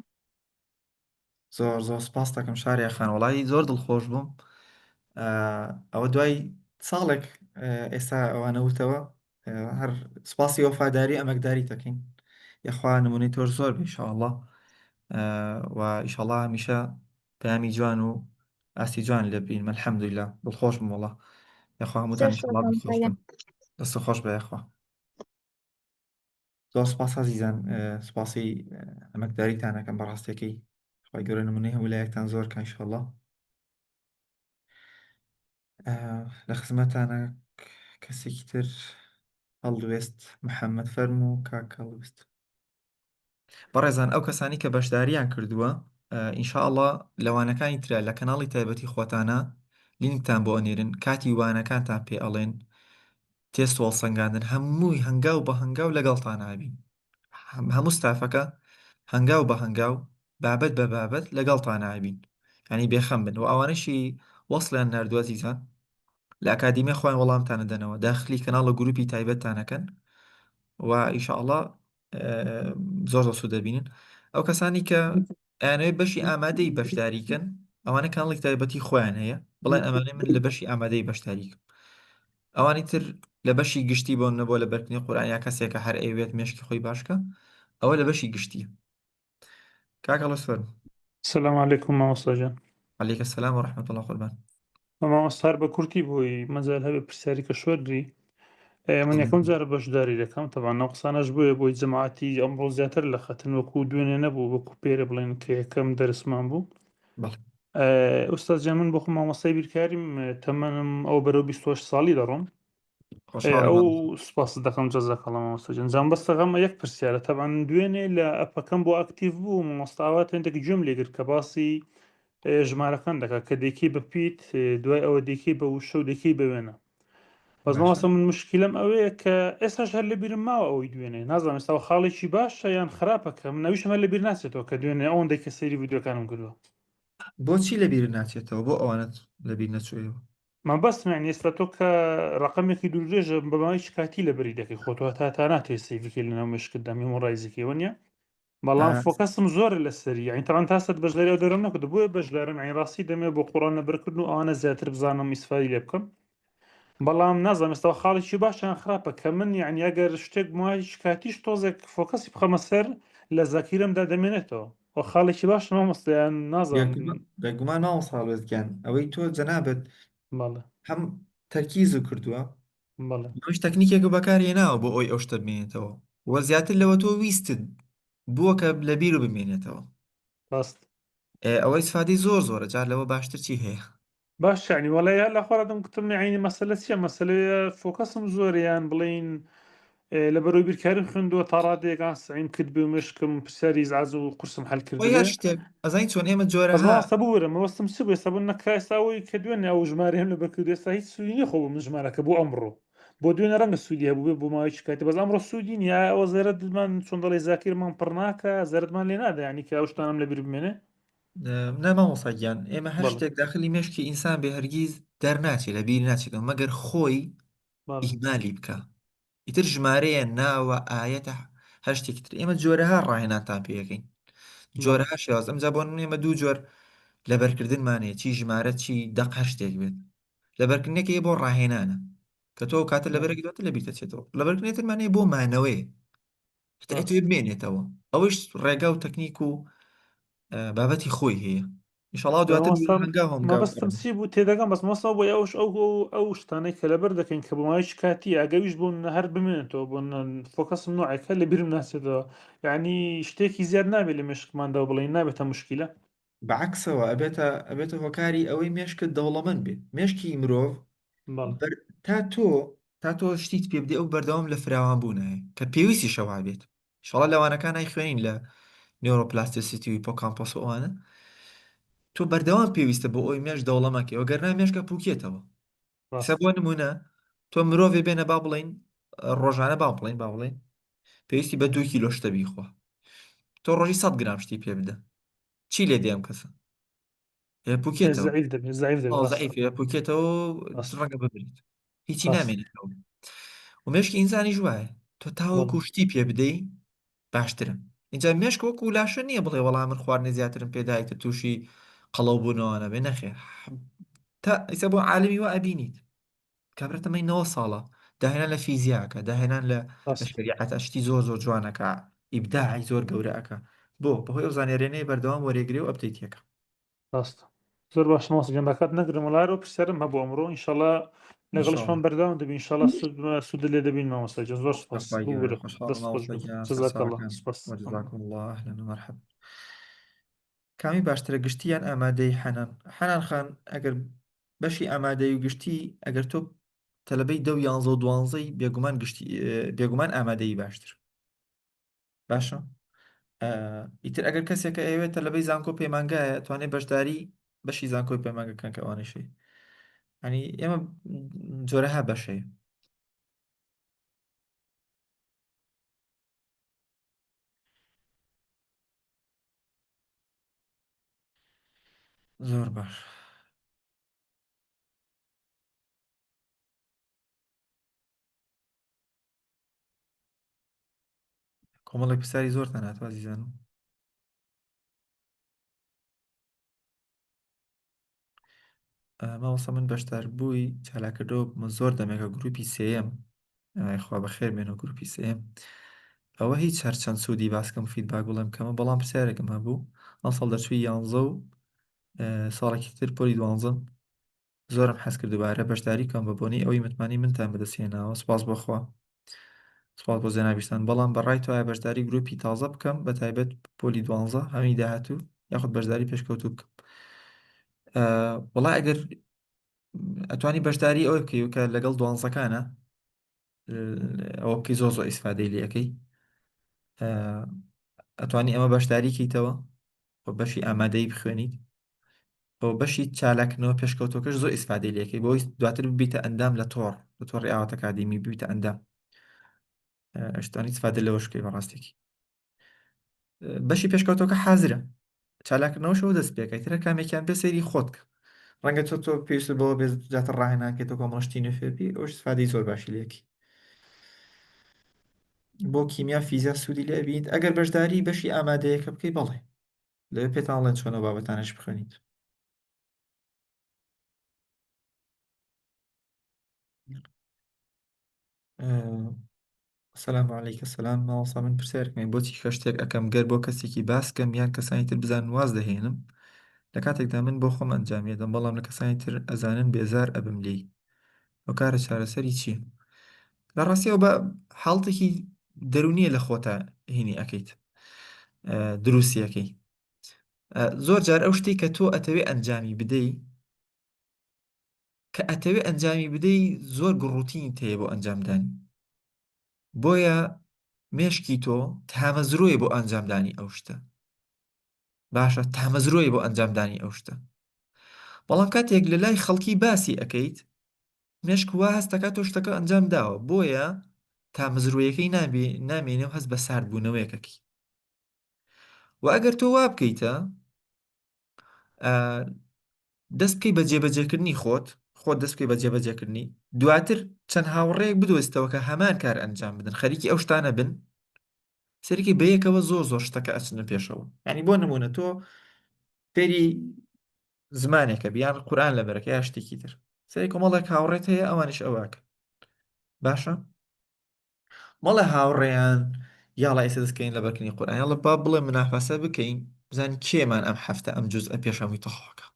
S1: زۆر زۆر سپاس دەکەم شاریا خان وڵی زۆر دڵخۆش بووم ئەوە دوای ساڵێک ئێستا ئەوانە وتەوە هەر سپاسی وەفاداری ئەمەکداری دەکەین یاخوا نمونەی تۆش زۆر بێ ئینشاءاللە و ئیشەڵا هەمیشە پەیامی جوان و ئاستی جوان لێ بین الحمدلله دڵخۆش بووم وەڵا یاخوا هەمووتان ئیشەڵا دڵخۆش بن دەست خۆش بە یاخوا زۆر سپاس ئازیزان سپاسی ئەمەکداریتان ئەکەم بەڕاستەکەی خی گەورە نمونەی هەموو لایەکتان زۆر کە ئینشەڵا لە خزمەتانە کەسێکی تر هەڵوێست محەممەد فەرموو کاک هەڵوێست بەڕێزان ئەو کەسانی کە بەشداریان کردووە ئینشاءاللە لە وانەکانی ترا لە کەناڵی تایبەتی خۆتانە لینکتان بۆ ئەنێرن کاتی وانەکانتان پێ ئەڵێن تێست و هەڵسەنگاندن هەمووی هەنگاو بە هەنگاو لەگەڵتان ئابین هەموو ستافەکە هەنگاو بە هەنگاو بابەت بە بابەت لەگەڵتان ئابین ینی بێخەم بن و ئەوانەشی وەصلیان ناردووە زیزان لە ئەکادیمیا خۆیان وەڵامتان دەنەوە داخلی کەناڵ و گروپی تایبەتتانەکەن و ئیشاءاللە زۆر زۆر سوود دەبینن ئەو کەسانی کە ئەیانەوێت بەشی ئامادەی بەشداریکەن ئەوانە کانڵێک تایبەتی خۆیان هەیە بڵێن ئەمانەی من لە بەشی ئامادەی بەشداریکەم ئەوانی تر لە بەشی گشتی بۆ نەبۆ لە بەرکردنی قورئان یا کەسێکە هەر ئەیوێت مێشکی خۆی باشکە ئەوە لە بەشی گشتی کاک هەڵوێست فەرموو.
S5: سلام علیکم مامۆستا گیان.
S1: علیک السلام و رحمة الله قوربان.
S5: مامۆستا هەر بە کورتی بۆی مەجال هەبێ پرسیاری کە شوەرگری من یەکەم جارە بەشداری دەکەم تەبان ئەو قسانەش بۆیە بۆی جەماعەتی ئەمڕۆ زیاتر لە خەتن وەکو دوێنێ نەبوو وەکو پێرە بڵێن کە یەکەم دەرسمان بوو
S1: بەڵێ.
S5: ئوستاز گیان من بۆ خۆم مامۆستای بیرکاریم تەمەنم ئەو بەرەو 28 ساڵی دەڕۆم
S1: خۆشحاڵی
S5: ئەو
S1: مامۆستا.
S5: سپاست دەکەم جزاک اللە مامۆستا گیان جام بەس غەمە یەک پرسیارە تەبعەن دوێنێ لە ئەپەکەم بۆ active بوو مامۆستا ئاوات هێندێک گوێم لێگرت کە باسی ژمارەکان دەکات کە دەیکەی بە پیت دوای ئەوە دەیکەی بە وشە و دەیکەی بە وێنە بەس
S1: باشە
S5: مامۆستا من مشکلم ئەوەیە کە ئێستاش هەر لەبیرم ماوە ئەوەی دوێنێ نازانم ئێستا خاڵێکی باشە یان خراپە کە من ئەویشم هەر لەبیر ناچێتەوە کە دوێنێ ئەوەندەی کە سەیری ڤیدیۆکانم کردووە
S1: بۆچی لەبیرت ناچێتەوە بۆ ئەوانەت لەبیر نەچوویەوە
S5: مەبەستم یانی ئێستا تۆ کە ڕەقەمێکی دوورودرێژە بە ماوەیەکی کاتی لەبەری دەکەی خۆ تۆ هەتا تا ناتوێ save ی کەی لەناو مێشکتدا memorize ی کەی وەنیە بەڵام focus م زۆرە لەسەری یانی تەبعەن تا سەر بەشداری ئەو دەورەم نەکردو بۆیە بەشدارم یانی ڕاستی دەمەوێت بۆ قوڕان لەبەرکردن و ئەوانە زیاتر بزانم ئیسفادی لێ بکەم بەڵام نازانم ئێستا خاڵێکی باش یان خراپە کە من یانی ئەگەر شتێک ماوەیەکی کاتیش تۆزێک focus ی بخەمە سەر لە زاکیرەمدا دەمێنێتەوە و خاڵێکی باشە مامۆستا یان نازانم
S1: بێگومان بێگومان مامۆستا هەڵوێست گیان ئەوەی تۆ جەنابت
S5: بەڵێ
S1: هەم تەرکیز و کردووە
S5: بەڵێ
S1: ئەویش تەکنیکێک بەکارهێناوە بۆ ئەوی ئەو شتە بمێنێتەوە و زیاتر لەوە تۆ ویستت بووە کە لە بیر و بمێنێتەوە
S5: ڕاست
S1: ئەوە ئیسفادەی زۆر زۆرە جار لەوە باشتر چی هەیە
S5: باش یعنی وەڵا یا لە خۆرادم گوتم یعنی مەسەلە چییە مەسەلەیە focus م زۆر یان بڵین لە بەرەوەی بیرکاریم خوێندووە تا ڕادەیەک ئان سعیم کرد بێ و مشکم پرسیاری ئیزعاج و قورسم حل
S1: خۆی هەر
S5: کردبێ
S1: شتێک ئەزانی چۆن ئێمە
S5: بەس
S1: جۆرەها
S5: مامۆستا ببورە مەبەستم چ بوو ئێستا بۆ نەکا ئێستا ئەوەی کە دوێنێ ئەو ژمارەیەم لەبەر کردو ئێستا هیچ سوودی نییە خۆ بۆ من ژمارەکە بۆ ئەمڕۆ بۆ دوێنێ ڕەنگە سوودی هەبوو بێ بۆ ماوەیەکی کاتی بەس ئەمڕۆ سوودی نییە ئایا ئەوە زەرەدمان چۆن دەڵێی زاکیرمان پڕ ناکا زەرەدمان لێ نادا یعنی کە ئەو شتانەم لەبیر بمێنێ
S1: نا مامۆستا گیان ئێمە هەر
S5: بەڵێ
S1: شتێک داخلی مێشکی ئینسان بێ هەرگیز دەرناچێ لە بیر ناچێتەوە مەگەر خۆی
S5: بەڵێ
S1: ئیهمالی بکا ئیتر ژمارەیە ناوە ئایەتە هەر شتێکی تر ئێمە جۆرەها ڕاهێنانتان پێ ئەکەین
S5: بەڵێ
S1: جۆرەها شێواز ئەمجا بۆ نمونە ئێمە دوو جۆر لەبەرکردنمان هەیە چی ژمارە چی دەق هەر شتێک بێت لەبەرکردنێک هەیە بۆ ڕاهێنانە کە تۆ ئەو کاتە
S5: بەڵێ
S1: لەبەرێک دواتر لەبیر دەچێتەوە لەبەرکردنێک ترمان هەیە بۆ مانەوەیە هەتا
S5: ڕاست
S1: ئەتوێ بمێنێتەوە ئەوەیش ڕێگا و تەکنیک و بابەتی خۆی هەیە ئینشاڵڵا دواتر
S5: مامۆستا
S1: هەنگاو هەنگاو
S5: مەبەستم چی بوو تێدەگەم بەس مۆستا بۆ ئەوش ئەو ئەو شتانەی کە لەبەر دەکەین کە بۆ ماوەیەکی کاتیە ئەگەویش بۆ هەر بمێنێتەوە بۆ focus م نوعێکە لە بیرم ناچێتەوە یعنی شتێکی زیاد نابێت لە مێشکماندا و بڵێین نابێتە مشکلە.
S1: بەعەکسەوە ئەبێتە ئەبێتە هۆکاری ئەوەی مێشکت دەوڵەمەند بێت مێشکی مرۆڤ
S5: بەڵێ
S1: بەر تا تۆ تا تۆ شتیت پێ بدەی ئەو بەردەوام لە فراوان بوونایە کە پێویستیشە وا بێت ئیشەڵا لەوانەکان ئەیخوێنین لە neuroplasticity و hippocampus و ئەوانە تۆ بەردەوام پێویستە بۆ ئەوی مێش دەوڵەمەکەی وەگەرنا مێشکە پوکێتەوە ئێستا
S5: ڕاست
S1: بۆ نمونە تۆ مرۆڤێ بێنە با بڵین ڕۆژانە با بڵین با بڵین پێویستی بە دوو کیلۆ شتە بیخوا تۆ ڕۆژی 100 گرام شتی پێ بدە چی لێ دێم کەسە پوکێتەوە
S5: زعیف دەبێت زعیف دەبێت
S1: ئەو
S5: ڕاستە
S1: زعیفە پوکێتەوە
S5: ڕاست
S1: ڕەنگە ببرێت هیچی
S5: ڕاست
S1: نامێنێتەوە و مێشکی ئینسانیش وایە تۆ
S5: بەڵێ
S1: تاوەکو شتی پێ بدەی باشترە اینجا مێشک وەکو لاشە نییە بڵێ وەڵام من خواردنی زیاترم پێدایتە تووشی قەڵەو بوونەوە نەبێ نەخێر تا ئیسا بۆ عالمی وا ئەبینیت کابرا تەمەنی 90 ساڵە داهێنان لە فیزیاکە داهێنان لە لە
S5: ڕاست
S1: شەریعەتە شتی زۆر زۆر جوانەکە ئیبداعی زۆر گەورە ئەکا بۆ بەهۆی ئەو زانیاریانەی بەردەوام وەرێگرێ و update ی ئەکا
S5: ڕاستە زۆر باش مامۆستا گیان باکات نەگرم وەڵا هەر ئەو پرسیارم هەبوو ئەمڕۆ ئینشەڵا لەگەڵشمان
S1: ئینشاءاللە
S5: بەردەوام دەبین ئینشەڵا سوود سوود لێ دەبین مامۆستا گیان زۆر سپاس
S1: خوای گەورە
S5: ببورە
S1: خۆشحاڵم
S5: دەست خۆش
S1: مامۆستا
S5: بێت
S1: گیان
S5: جزاک الله
S1: سەرچاوەکان
S5: سپاس
S1: وجزاکم الله اهلا ومرحبا کامی باشترە گشتی یان ئامادەیی حەنان حەنان خان ئەگەر بەشی ئامادەیی و گشتی ئەگەر تۆ تەلەبەی دە و یانزە و دوانزەی بێگومان گشتی بێگومان ئامادەیی باشتر باشە ئیتر ئەگەر کەسێکە ئەیەوێت تەلەبەی زانکۆ پەیمانگایە توانێت بەشداری بەشی زانکۆی پەیمانگەکان کە ئەوانەشی ینی ئێمە جۆرەها بەشەیە زۆر باش کۆمەڵێک پرسیاری زۆرتان هاتووە ئازیزانم مامۆستا من بەشداربووی چالاکردەوە بوومە زۆر دەمێکە گروپی سێیەم ئای خوا بەخێر بێنەوە گروپی سێیەم ئەوە هیچ هەرچەند سوودی باسکەم feedback بڵێم کەمە بەڵام پرسیارێکم هەبوو ئەمساڵ دەرچووی یانزە و ساڵێکی تر پۆلی دوانزەم زۆرم حەز کرد دووبارە بەشداری کەم بە بۆنەی ئەوەی متمانەی منتان بەدەست هێناوە سوپاس بۆ خوا سوپاس بۆ جەنابیشتان بەڵام بە ڕای تۆ بەشداری گروپی تازە بکەم بە تایبەت پۆلی دوانزە هەمی داهاتوو یاخود بەشداری پێشکەوتوو بکەم وەڵا ئەگەر ئەتوانی بەشداری ئەوە بکەی کە لەگەڵ دوانزەکانە ئەوە بکەی زۆر زۆر ئیسفادەی لێ ئەەکەی ئەتوانی ئەمە بەشداری کەیتەوە و بەشی ئامادەی بخوێنیت بۆ بەشی چالاکنەوە پێشکەوتۆکەش زۆر ئیسفادەی لەکەی بۆی دواتر ببیتە ئەندام لە تۆڕ لە تۆڕی ئاوات ئەکادیمی ببیتە ئەندام ئەشتوانی ئیسفادە لەوەش بکەی بەڕاستێکی بەشی پێشکەوتۆکە حازرە چالاکردنەوەشەوە دەست پێکەی ترە کامێکیان بێ سەیری خۆت کە ڕەنگە تۆ تۆ پێویست بەوە بێ زیاتر ڕاهێنانکەیت و کۆمەڵە شتی نوێ فێربی ئەوش ئیسفادەی زۆر باشی لێکی بۆ کیمیا فیزیا سوودی لێ ئەبینیت ئەگەر بەشداری بەشی ئامادەیەکە بکەی بەڵێ لەوێ پێتان ڵێن چۆن ئەو بابەتانەش بخوێنیت سلام علیکە سلام مامۆستا من پرسیارێکم هەیە بۆچی کە شتێک ئەکەم گەر بۆ کەسێکی باس کەم یان کەسانی تر بزانن واز دەهێنم لە کاتێکدا من بۆ خۆم ئەنجامی ئەدەم بەڵام لە کەسانی تر ئەزانن بێزار ئەبم لێی هۆکارە چارەسەری چییە لە ڕاستیەوە بە حاڵتێکی دەرونیە لە خۆتا هینی ئەەکەیت دروستیەکەی زۆر جار ئەو شتێک کە تۆ ئەتەوێ ئەنجامی بدەی کە ئەتەوێ ئەنجامی بدەی زۆر گڕوتینت هەیە بۆ ئەنجامدانی بۆیە مێشکی تۆ تامەزرۆیە بۆ ئەنجامدانی ئەو شتە باشە تامەزرۆیە بۆ ئەنجامدانی ئەو شتە بەڵام کاتێک لە لای خەڵکی باسی ئەەکەیت مێشک وا هەستەکات تۆ شتەکە ئەنجام داوە بۆیە تامەزرۆیەکەی نابێ نامێنێ و هەست بە ساردبوونەوەیەکەکی و ئەگەر تۆ وا بکەیتە دەست بکەی بە جێبەجێکردنی خۆت خۆت دەست بکەی بە جێبەجێکردنی دواتر چەند هاوڕێیەک بدۆزیتەوە کە هەمان کار ئەنجام بدەن خەریکی ئەو شتانە بن سەرکی بەیەکەوە زۆر زۆر شتەکە ئەچنە پێشەوە ینی بۆ نمونە تۆ فێری زمانێکە بیان قورآن لەبەرەکە یا شتێکی تر سەری کۆمەڵێک هاوڕێت هەیە ئەوانیش ئەوەکە باشە مەڵێ هاوڕێیان یاڵا ئێستا دەستکەین لەبەرکردنی قورئان یاڵا با بڵێ منافەسە بکەین بزانین کێمان ئەم هەفتە ئەم جوزئە پێش هەمووی تەواوەکە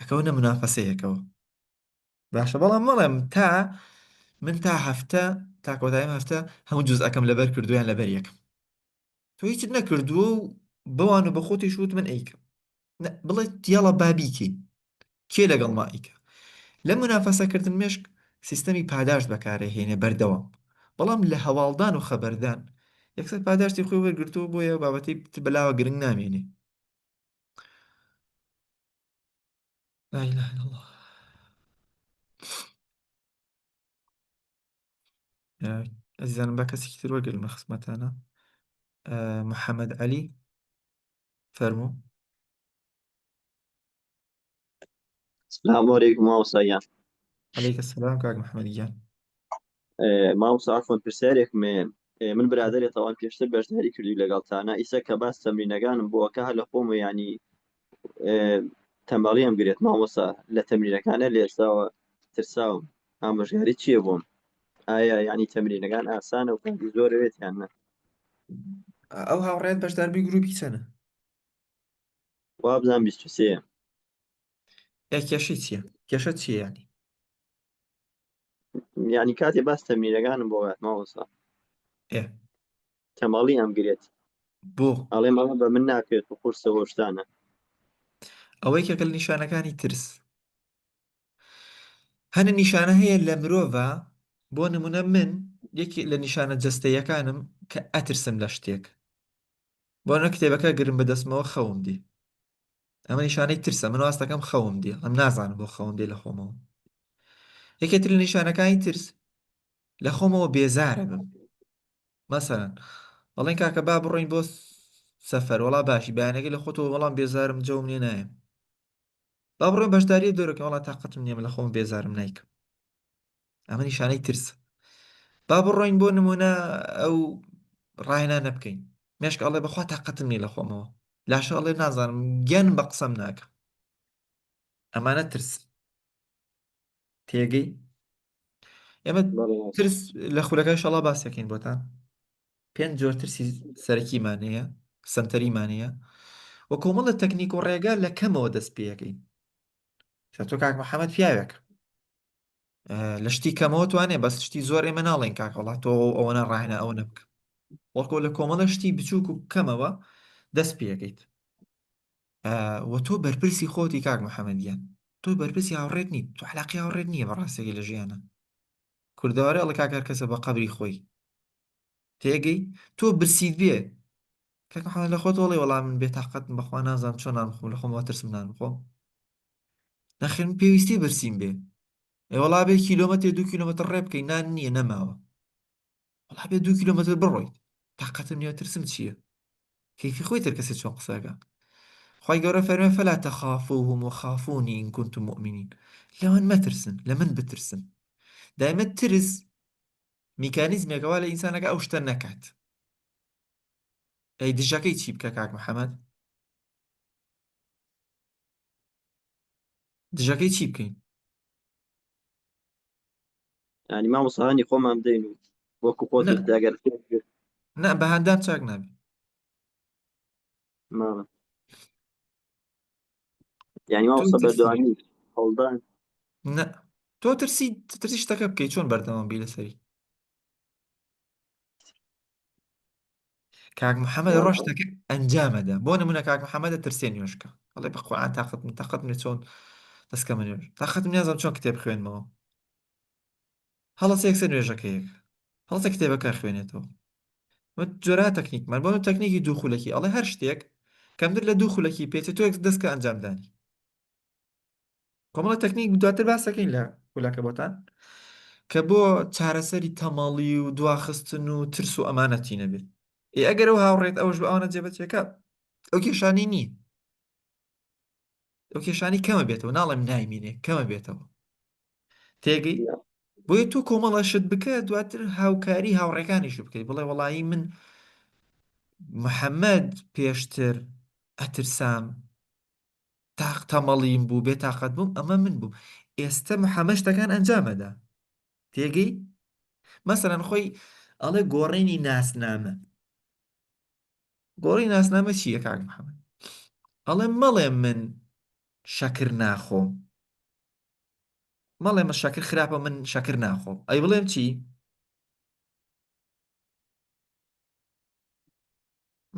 S1: ئەکەونە منافەسەیەکەوە باشە بەڵام مەڵێم تا من تا هەفتە تا کۆتایی هەفتە هەموو جوزئەکەم لەبەر کردووە یان لەبەر یەکەم تۆ هیچت نەکردووە و بەوان و بە خۆتیش وت من ئەیکەم. بڵێ یاڵا با بیکەین کێ لەگەڵما ئیکە لە منافەسەکردن مێشک سیستەمی پاداشت بەکارەهێنێ بەردەوام بەڵام لە هەواڵدان و خەبەردان یەکسەر پاداشتی خۆی وەرگرتووە بۆیە بابەتی تر بەلاوە گرنگ نامێنێ لا إله إلا الله ئەزیزانم با کەسێکی تر وەرگرم لە خزمەتانە محەممەد عەلی فەرموو
S6: سلام علیکم مامۆستا گیان
S1: علیکە سلام کاک محەممەد گیان
S6: مامۆستا عەفوەن پرسیارێکم هەیە من برادەرێ تەوان پێشتر بەشداری کردووی لەگەڵتانە ئیسە کە باس تەمرینەکانم بۆ کە هەر لە خۆم ینی تەمبەڵیم گرێت مامۆستا لە تەمرینەکانە لە ئێستاوە ترساوم ئامۆژگاری چییە بۆم ئایا یعنی تەمرینەکان ئاسانە و کاتی زۆرەوێت یان نە
S1: ئەو هاوڕێت بەشداربووی گروپی چەنە
S6: وابزان 23
S1: ئێ کێشەی چییە کێشە چییە ینی
S6: یعنی کاتێ باس تەمرینەکانم بۆ هات مامۆستا
S1: ئێ
S6: تەمەڵی ئەم گرێت
S1: بۆ
S6: ئەڵێم ئەمە بە من ناکرێت و قورسە بۆ شتانە
S1: ئەوەی کەکە لە نیشانەکانی ترس هەنە نیشانە هەیە لە مرۆڤە بۆ نمونە من یەکی لە نیشانە جەستەیەکانم کە ئەترسم لە شتێک بۆ نە کتێبەکە گرم بەدەستمەوە خەوم دی ئەمە نیشانەی ترسە من واستەکەم خەوم دێ ئەم نازانم بۆ خەوم دێ لە خۆمەوە یەکێتر لە نیشانەکانی ترس لە خۆمەوە بێزارە بم مەسەلەن ئەڵێن کاکە با بڕۆین بۆ سەفەر وەڵا باشی بەیانەکەی لە خۆتەوە وەڵام بێزارم جەوم نیە نایەم با بڕۆین بەشداریە دەورەکەم وەڵا تاقەتم نییە من لە خۆم بێزارم نایکەم ئەمە نیشانەی ترس با بڕۆین بۆ نمونە ئەو ڕاهێنانە بکەین مێشک ئەڵێ بەخوا تاقەتم نیە لە خۆمەوە لاشە ئەڵێ نازانم گیانم بە قسەم ناکە ئەمانە ترس تێگەی ئێمە ترس لە خولەکە شەڵا باسەکەین بۆتان پێنج جۆر ترسی سەرەکیمان هەیە سنتەریمان هەیە و کۆمەڵە تەکنیک و ڕێگا لە کەمەوە دەست پێەکەین تۆ کاک محەممەد پیاوێک لە شتی کەمەوە توانێ بەس شتی زۆر ئێمە ناڵێن کاک وڵا تۆ ئەوەنە ڕاهێنا ئەوە نەبکە وەکۆ لە کۆمەڵە شتی بچووک و کەمەوە دەست پێەکەیت وە تۆ بەرپرسی خۆتی کاک محەممەد گیان تۆ بەرپرسی هاوڕێت نیت تۆ علاقی هاوڕێت نییە بەڕاستێکی لە ژیانە کوردەوارێ ئەڵێ کاک هەر کەسە بە قەبری خۆی تێگەی تۆ برسیت بێ کاک محەممەد لە خۆت وەڵێ وەڵام من بێتاقەتم بەخوا نازانم چۆن نان بخۆم لە خۆمەوە ترسم نان بخۆم نەخێر من پێویستی برسیم بێ ئێ وەڵا بێ کیلۆمەتر دوو کیلۆمەتر ڕێ بکەی نان نییە نەماوە وەڵا بێ دوو کیلۆمەتر بڕۆیت تاقەتم نییە ترسم چییە کەیفی خۆی تر کەسێ چۆن قسەکە خی گەورە فەرمێ فلا تخافوهم وخافونی إن كنتم مؤمنین لەوان مەترسن لە من بترسن دایمە ترس میکانیزمێکە وا لە ئینسانەکە ئەو شتە نەکات ئەی دژەکەی چی بکە کاک محەممەد دژەکەی چی بکەین
S6: ینی مامۆستا هانی خۆمان بدەین و وەکو خۆت
S1: نە
S6: وتت ئەگەر
S1: نە بە هاندان چاک نابی
S6: مامە یعنی
S1: تۆ
S6: مامۆستا
S1: ترسی
S6: بەردەوامی هەوڵدان
S1: نە تۆ ترسی ترسی شتەکە بکەی چۆن بەردەوام بی لەسەری کاک محەممەد
S6: وەڵا
S1: ڕۆشتەکە ئەنجامەدا بۆ نمونە کاک محەممەدە ترسێ نوێژکە ئەڵێ بە قورئان تاقەت من تاقەت منە چۆن دەستکەمە نوێژ تاقەتم نازانم چۆن کتێب خوێنمەوە هەڵەسە یەکسەر نوێژەکەیەک هەڵسە کتێبەکە خوێنێتەوە جۆرا تەکنیکمان بۆ تەکنیکی دوو خولەکی ئەڵێ هەر شتێک کەمتر لە دوو خولەکی پێچێت تۆ دەستکە ئەنجامدانی کۆمەڵە تەکنیک دواتر باسەکەین لە خولەکە بۆتان کە بۆ چارەسەری تەمەڵی و دواخستن و ترس و ئەمانەتی نەبێت ئێ ئەگەر ئەو هاوڕێت ئەوش بە ئەوانە جێبەجێکە ئەو کێشانی نییە ئەو کێشانی کەمە بێتەوە ناڵێم نایمینێ کەمە بێتەوە تێگەی بۆیە تۆ کۆمەڵە شت بکە دواتر هاوکاری هاوڕێکانیش بکەیت بڵێ وەڵایی من محەممەد پێشتر ئەترسام تاق تەمەڵیم بوو بێتاقەت بووم ئەمە من بووم ئێستا محەممەد شتەکان ئەنجامەدا تێگەی مەسەرەن خۆی ئەڵێ گۆڕینی ناسنامە گۆڕی ناسنامە چییە کاک محەممەد ئەڵێ مەڵێ من شەکر ناخۆم مەڵێ من شەکر خراپە من شەکر ناخۆم ئەی بڵێم چی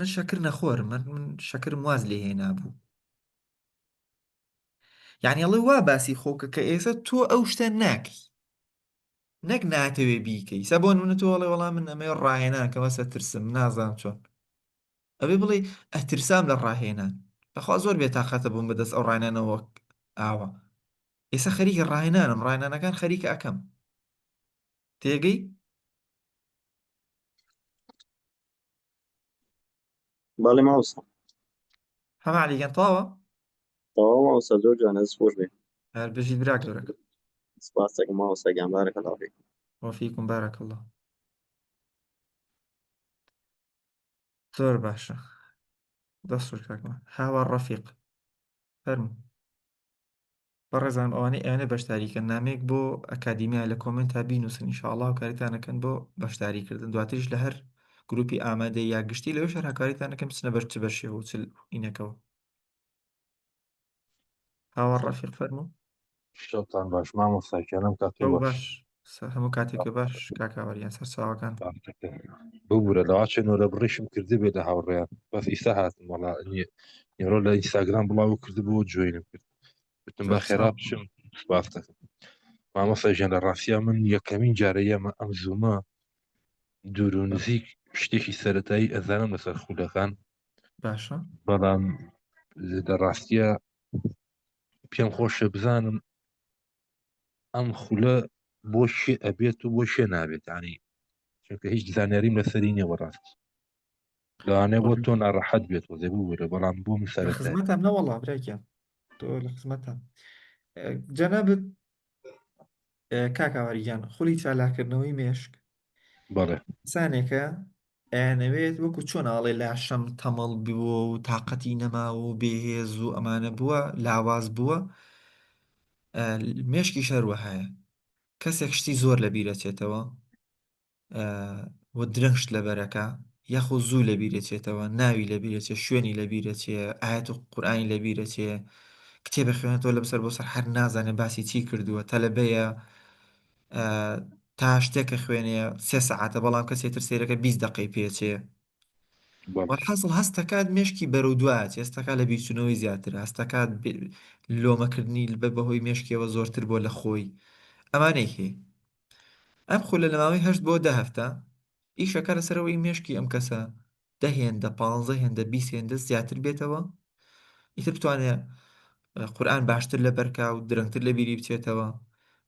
S1: من شەکر نەخۆرم من من شەکرم واز لێ هێنابوو. یعنی ئەڵێ وا باسی خۆکە کە ئێستا تۆ ئەو شتە ناکەی نەک ناتەوێ بیکەی سە بۆ نمونە تۆ ئەڵێ وەڵا من ئەمەوێ ڕاهێنان کەم ئەسە ترسم نازانم چۆن ئەبێ بڵێ ئەترسام لە ڕاهێنان بەخوا زۆر بێتاقەتە بووم بەدەست ئەو ڕاهێنانەوە ئاوا ئێستا خەریکی ڕاهێنانم ڕاهێنانەکان خەریکە ئەکەم تێگەی
S6: بەڵێ مامۆستا
S1: هەمە عەلی گیان تەواوە
S6: تەواو مامۆستا زۆر جوانە دەست خۆش بێ
S1: هەر بژیت برا گەورەکە
S6: سپاس دەکەم مامۆستا گیان بارک الله فیک
S1: وفیکم بارک الله زۆر باشە دەست خۆش کاکمان هاوار ڕەفیق فەرموو بەڕێزان ئەوانەی ئەیانە بەشداری کەن نامەیەک بۆ ئەکادیمیا لە کۆمێنتا بینوسن ان شاء الله هاوکاریتان ئەکەن بۆ بەشداری کردن دواتریش لە هەر گروپی ئامادە یا گشتی لەوێش هەر هاوکاریتان ئەکەن بچنە بەر چ بەشێک و چ ئینەکەوە هاوار ڕەفیق فەرموو
S7: شەوتان باش مامۆستا گیان ئەم کاتەو
S1: شەو
S7: باش
S1: باش هەموو کاتێکە باش کاک هاوار گیان سەرچاوەکان
S7: ببورە لەواچێ نۆرە بڕیشم کردبێ لە هاوڕێیان بەس ئیستا هاتم وەڵا نیڕۆ لە ئینستاگرام بڵاو کردبوو join م کرد وتم با
S1: زۆر
S7: خێرا
S1: سپاس
S7: بچم سپاس دەکەم مامۆستا گیان لە ڕاستیا من یەکەمین جارە یەمە ئەم Zoom ە دوور و نزیک شتێکی سەتایی ئەزانم لەسەر خولەکان
S1: باشە
S7: بەڵام لە ڕاستیە پێم خۆشە بزانم ئەم خولە بۆ شێ ئەبێت و بۆ شێ نابێت ینی چونکە هیچ زانیاریم لەسەری نییە بەڕاست لەوانەیە بۆ تۆ ناڕەحەت بێت وەزێ ببورە بەڵام بۆ من
S1: لە
S7: سەرەتایە
S1: خزمەتام نەوەڵا براگیان تۆ لە خزمەتام جەنابت کاک هاوار گیان خولی چالاکردنەوەی مێشک
S7: بەڵێ
S1: کەسانێکە ئەیانەوێت وەکو چۆن ئاڵێ لاشەم تەمەڵ بووە و تااقەتی نەماوە و بێهێز و ئەمانە بووە لاواز بووە مێشکی شەروەهایە کەسێک شتی زۆر لە بیرەچێتەوە و درەنگ شت لەبەرەکا یاخۆ زوو لەبیرەچێتەوە ناوی لەبیرەچێ شوێنی لەبیرەچێ ئاەت و قورئانی لەبیرەچێ کتێبە خوێنێتەوە لە بەسەر بۆ سەر هەر نازانێ باسی چی کردووە تەلەبەیە تا شتێکە خوێنێ سێ سەعاتە بەڵام کەسێ تر سەیرەکە 20 دقەی پێچێ وەلحاسڵ هەستەکات مێشکی بەرەو دواچێ هەستەکات لە بیرچوونەوەی زیاتر هەستەکات لۆمەکردنی بە بەهۆی مێشکیەوە زۆرتر بۆ لە خۆی ئەمانەی هەیە ئەم خولە لە ماوەی هەشت بۆ دە هەفتە ئیشەکە لەسەر ئەوەی مێشکی ئەم کەسە دە هێندە پانزە هێندە 20 هێندە زیاتر بێتەوە ئیتر بتوانێت قورئان باشتر لەبەرکا و درەنگتر لە بیری بچێتەوە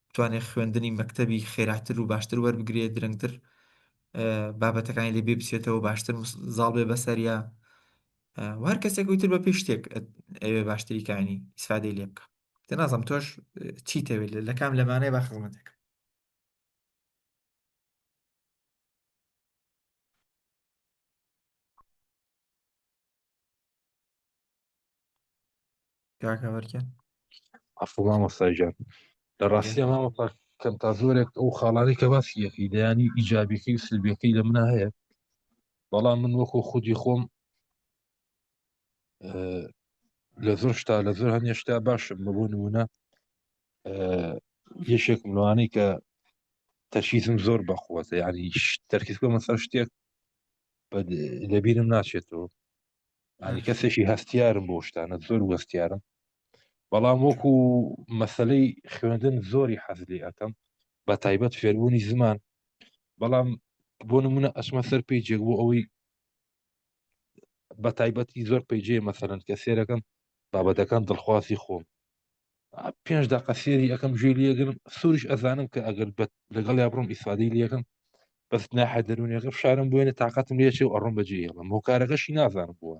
S1: بتوانێت خوێندنی مەکتەبی خێراتر و باشتر وەربگرێت درەنگتر بابەتەکانی لێ بێ بچێتەوە باشتر زاڵ بێ بەسەریا و هەر کەسێک وتر بە پێی شتێک ئەوێ باشتری کانی ئیسفادەی لێ بکە نازم تۆش چی تەوێت لە کام لەمانەیە با خزمەتێک کاکە بەرکەن
S7: عەفو مامۆستا گیان لە ڕاستیە مامۆستا کەم تا زۆرێک ئەو خاڵانەی کە باسی یەکەی دەیانی ئیجابیەکەی و سلبیەکەی لە منە هەیە بەڵام من وەکو خودی خۆم لە زۆر شتا لە زۆر هەندێ شتا باشم بە بۆ نمونە یەکێکم لەوانەی کە تەرکیزم زۆر بەقوەتە یعنی تەرکیز بکەمە سەر شتێک لەبیرم ناچێتەوە ینی کەسێکی هەستیارم بۆ شتانە زۆر وەستیارم بەڵام وەکو مەسلەی خوێندن زۆری حەز لێ ئەەکەم بە تایبەت فێربوونی زمان بەڵام بۆ نمونە ئەچمە سەر page ێک بۆ ئەوەی بە تایبەتی زۆر page ێ مەسەرەن کە سێرەکەم بابەتەکان دڵخوازی خۆم پێنج دقە سێری ئەەکەم گوێ لێگرم سوریش ئەزانم کە ئەگەر لەگەڵ یا بڕۆم ئیسفادەی لەکەم بەس ناحە دەرونیەکە فشارم بوێنە تااقەتم لێچێ و ئەڕۆم بەجێ هێڵم هۆکارەکەشی نازانم بووە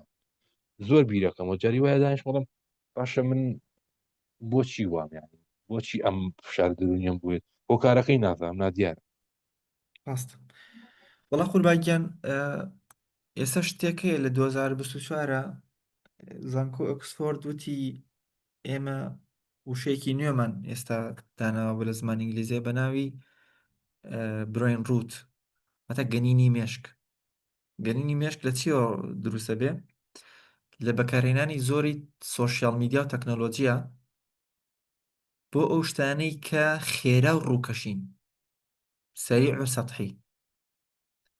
S7: زۆر بیرەکەمەوە جاری وایە دانیش بڵم باشە من بۆچی وام یانی بۆچی ئەم فشار دەرونیم بوێت هۆکارەکەی نازانم نادیارە
S1: ڕاستە وەڵا قوربان گیان ئێستا شتێک هەیە لە 2024 زانکۆ ئۆکسفۆرد وتی ئێمە وشەیەکی نوێمان ئێستا داناوە بە لە زمان ئینگلیزیە بە ناوی brain rot واتە گەنینی مێشک گەنینی مێشک لە چیەوە دروستە بێ لە بەکارهێنانی زۆری social media و تەکنەلۆجیە بۆ ئەو شتانەی کە خێرا و ڕووکەشین سریع و سطحی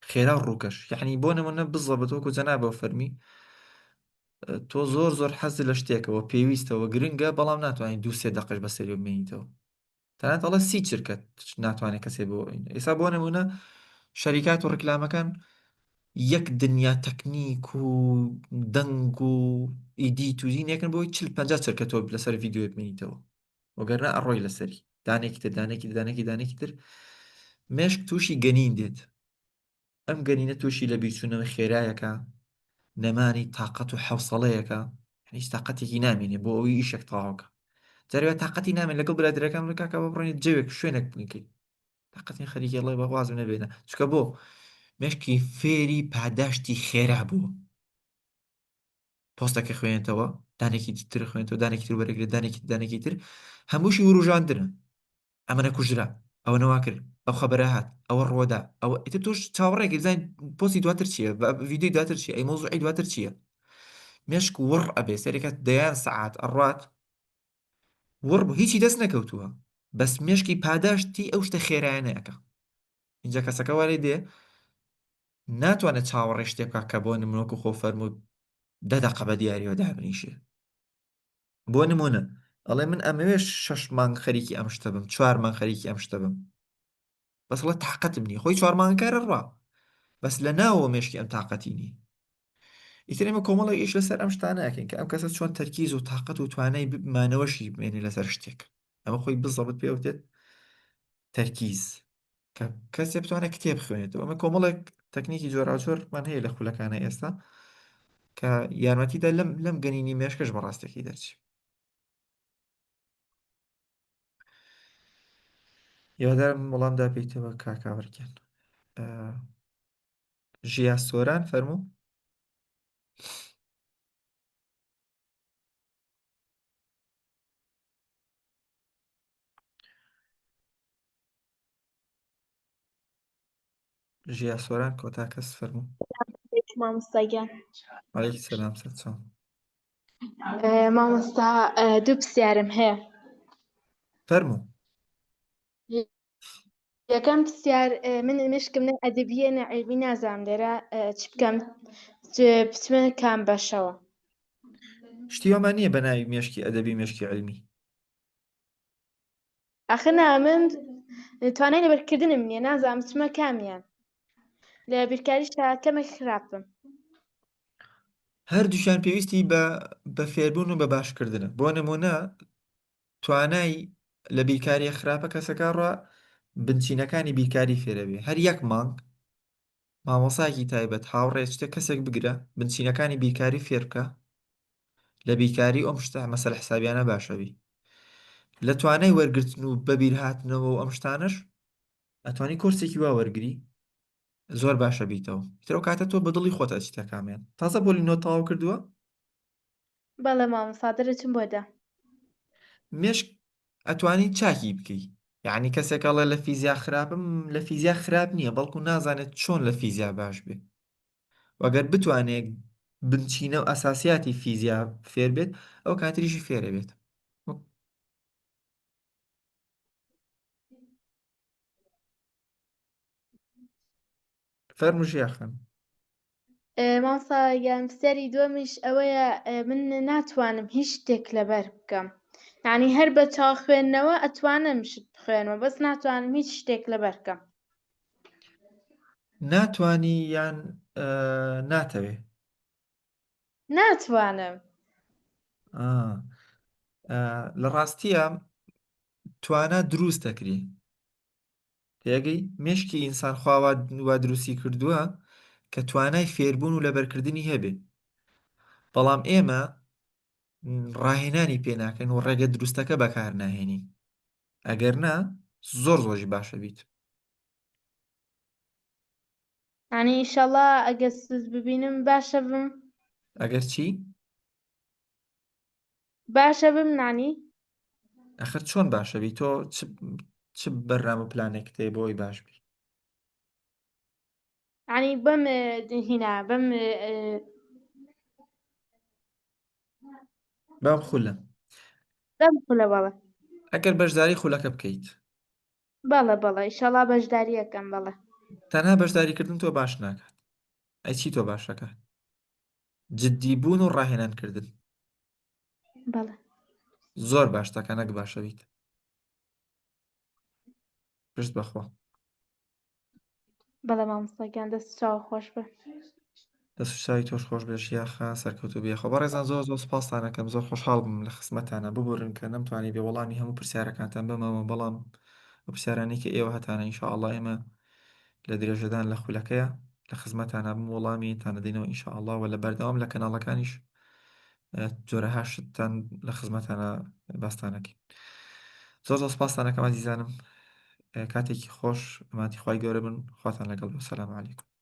S1: خێرا و ڕووکەش یعنی بۆ نمونە بزەبت وەکو جەنابەوە فەرمی. تۆ زۆر زۆر حەز لە شتێکەوە پێویستەوە گرنگە بەڵام ناتوانانی دوو سێ دەقەش بەسەری بمێنیتەوە تەنانەت ئەڵێ سی چرکە ناتوانێت کەسێ بۆ ئێستا بۆ نمونە شەریکات و ڕیکلامەکان یەک دنیا تەکنیک و دەنگ و edit و دینێکن بۆی چل پ چرکە تۆ لەسەر ڤیدیۆ بمێنیتەوە وەگەرنا ئەڕۆی لەسەری دانێکی تر دانێکی دانێکی دانێکی تر مێشک تووشی گەنین دێت ئەم گەنینە تووشی لەبیرچوونەوەی خێرایەکە، نەمانی تاقەت و حەوسەڵەیەکە، یانی هیچ تاقەتێکی نامێنێ بۆ ئەوەی ئیشێک تەواو کە. جارێ وا تاقەتی نامێن لەگەڵ برادەرەکان بڵێ کاکە با بڕۆین جەوێک شوێنێک بکەین. تاقەتی خەریکی ئەڵێ بە وازم نەبێنە. چونکە بۆ مێشکی فێری پاداشتی خێرا بووە. پۆستەکە خوێنێتەوە دانێکی تر خوێنێتەوە دانێکی تر وەرەگرێت دانێکی دانێکی تر هەمووشی وروژاندنە ئەمە نەکوژرا ئەوە نەوا کرد ئەو خەبەرە هات ئەوە ڕوەدا ئەوە ئیتر تۆش چاوەڕێکی بزانین پۆستی دواتر چییە ڤیدیۆی دواتر چییە ئەی مەوزوعی دواتر چییە مێشک وڕ ئەبێ سەرێکە دەیان سەعات ئەڕات وڕ بوو هیچی دەست نەکەوتووە بەس مێشکی پاداشتی ئەو شتە خێرایانە ئەکا اینجا کەسەکە وارێ دێ ناتوانێت چاوەڕێ شتێ بکات کە بۆ نمونەکو خۆ فەرموو دە دەقە بە دیاریەوە دابنیشێ بۆ نمونە ئەڵێ من ئەمەوێ شەش مانگ خەریکی ئەم شتە بم چوار مانگ خەریکی ئەم شتە بم بەس ئەڵێ تاقەتم نییە خۆی چوار مانگ کارە ڕا بەس لە ناوەوە مێشکی ئەم تاقەتی نییە ئیتر ئێمە کۆمەڵێک ئیش لەسەر ئەم شتانە ئەکەین کە ئەم کەسە چۆن تەرکیز و تاقەت و توانای مانەوەشی بمێنێ لەسەر شتێک ئەمە خۆی بزەبت پێوتێت تەرکیز کە کەسێ بتوانێت کتێب بخوێنێتەوە ئەمە کۆمەڵێک تەکنیکی جۆراوجۆرمان هەیە لە خولەکانە ئێستا کە یارمەتیدا لەم لەم گەنینی مێشکەش بەڕاستێکی دەرچی هیوادارم وەڵام دابیتەوە کاکاوەرگیان ژیا سۆران فەرموو ژیا سۆران کۆتا کەس فەرموو
S2: مامۆستا گیان
S1: عەلەیکی سەلام سەرچاو
S2: مامۆستا دوو پرسیارم هەیە
S1: فەرموو
S2: یەکەم پرسیار من مشکم نە ئەدەبیە نە عیلمی نازانم لێرە چ بکەم بچمە کام بەشەوە
S1: شتی وامان نییە بە ناوی مێشکی ئەدەبی مێشکی علمی
S2: ئەخە نا من توانای لەبەرکردنم نییە نازانم بچمە کامیان لە بیرکاریشا کەمێک خراپم
S1: هەردووشیان پێویستی بە بە فێربوون و بە باشکردنە بۆ نمونە توانای لە بیرکاریە خراپە کەسەکە ڕە بنچینەکانی بیرکاری فێرەبێ هەر یەک مانگ مامۆسایەکی تایبەت هاوڕێ شتێک کەسێک بگرە بنچینەکانی بیرکاری فێر بکە لە بیرکاری ئەم شتە مەسەلە حسابیانە باشە بی لە توانای وەرگرتن و بەبیرهاتنەوە و ئەم شتانەش ئەتوانی کۆرسێکی وا وەرگری زۆر باشە بیتەوە تر ئەو کاتە تۆ بە دڵی خۆت ئەچیتە کامیان تازە پۆلی نۆ تەواو کردووە
S2: بەڵێ مامۆستا دەرچم بۆ دە
S1: مێشک ئەتوانی چاکی بکەی یعنی کەسێک ئەڵێ لە فیزیا خراپم لە فیزیا خراپ نییە بەڵکو نازانێت چۆن لە فیزیا باش بێ وەگەر بتوانێت بنچینە و ئەساسیاتی فیزیا فێر بێت ئەو کاتریشی فێرە بێت فەرموو ژیا خان.
S2: مامۆستا گیان پرسیاری دووەمیش ئەوەیە من ناتوانم هیچ شتێک لەبەر بکەم یعنی هەر بە چاو خوێندنەوە ئەتوانم شت بخوێنمەوە بەس ناتوانم هیچ شتێک لەبەر بکەم
S1: ناتوانی یان ناتەوێ؟
S2: ناتوانم.
S1: لە ڕاستیە توانا دروست دەکری تێگەی مێشکی ئینسان خوا وا دروستی کردووە کە توانای فێربوون و لەبەرکردنی هەبێ بەڵام ئێمە ڕاهێنانی پێ ناکەین و ڕێگە دروستەکە بەکار ناهێنین ئەگەر نا زۆر زۆری باشە بیت
S2: یعنی ئیشەڵا ئەگەر سوود ببینم باشە بم
S1: ئەگەر چی
S2: باشە بم نانی
S1: ئەخر چۆن باشە بی تۆ چ چ بەرنامە و پلانێکت هەیە بۆ ئەوەی باش بی
S2: یعنی بەم هینا بەم
S1: بەم خولە
S2: بەم خولە بەڵێ
S1: ئەگەر بەشداری خولەکە بکەیت
S2: بەڵێ بەڵێ ئیشەڵا بەشداریەکەم بەڵێ
S1: تەنها بەشداریکردن تۆ باش ناکات ئەی چی تۆ باشەکات؟ جدی بوون و ڕاهێنان کردن.
S8: بەڵێ.
S1: زۆر باش تاکە نەک باشە بیت. پشت بەخوا.
S8: بەڵێ مامۆستا گیان دەست و چاوە خۆش بێ.
S1: دەست و چاوی تۆش خۆش بێ ژیا خان سەرکەوتوو بی خۆ بەڕێزان زۆر زۆر سپاستان ئەکەم زۆر خۆشحاڵ بووم لە خزمەتانە ببورن کە نەمتوانی بێ وەڵامی هەموو پرسیارەکانتان بەمەوە بەڵام ئەو پرسیارانەی کە ئێوە هەتانە ان شاء الله ئێمە لە درێژەدان لە خولەکەیە لە خزمەتانە بم وەڵامی تانەدەینەوە ان شاء الله وە لە بەردەوام لە کەناڵەکانیش جۆرەها شتتان لە خزمەتانە باستانەکەین زۆر زۆر سپاستانەکەم ئازیزانم کاتێکی خۆش ئەمانتی خوای گەورە بن خواتان لەگەڵ بێ سلام علیکم.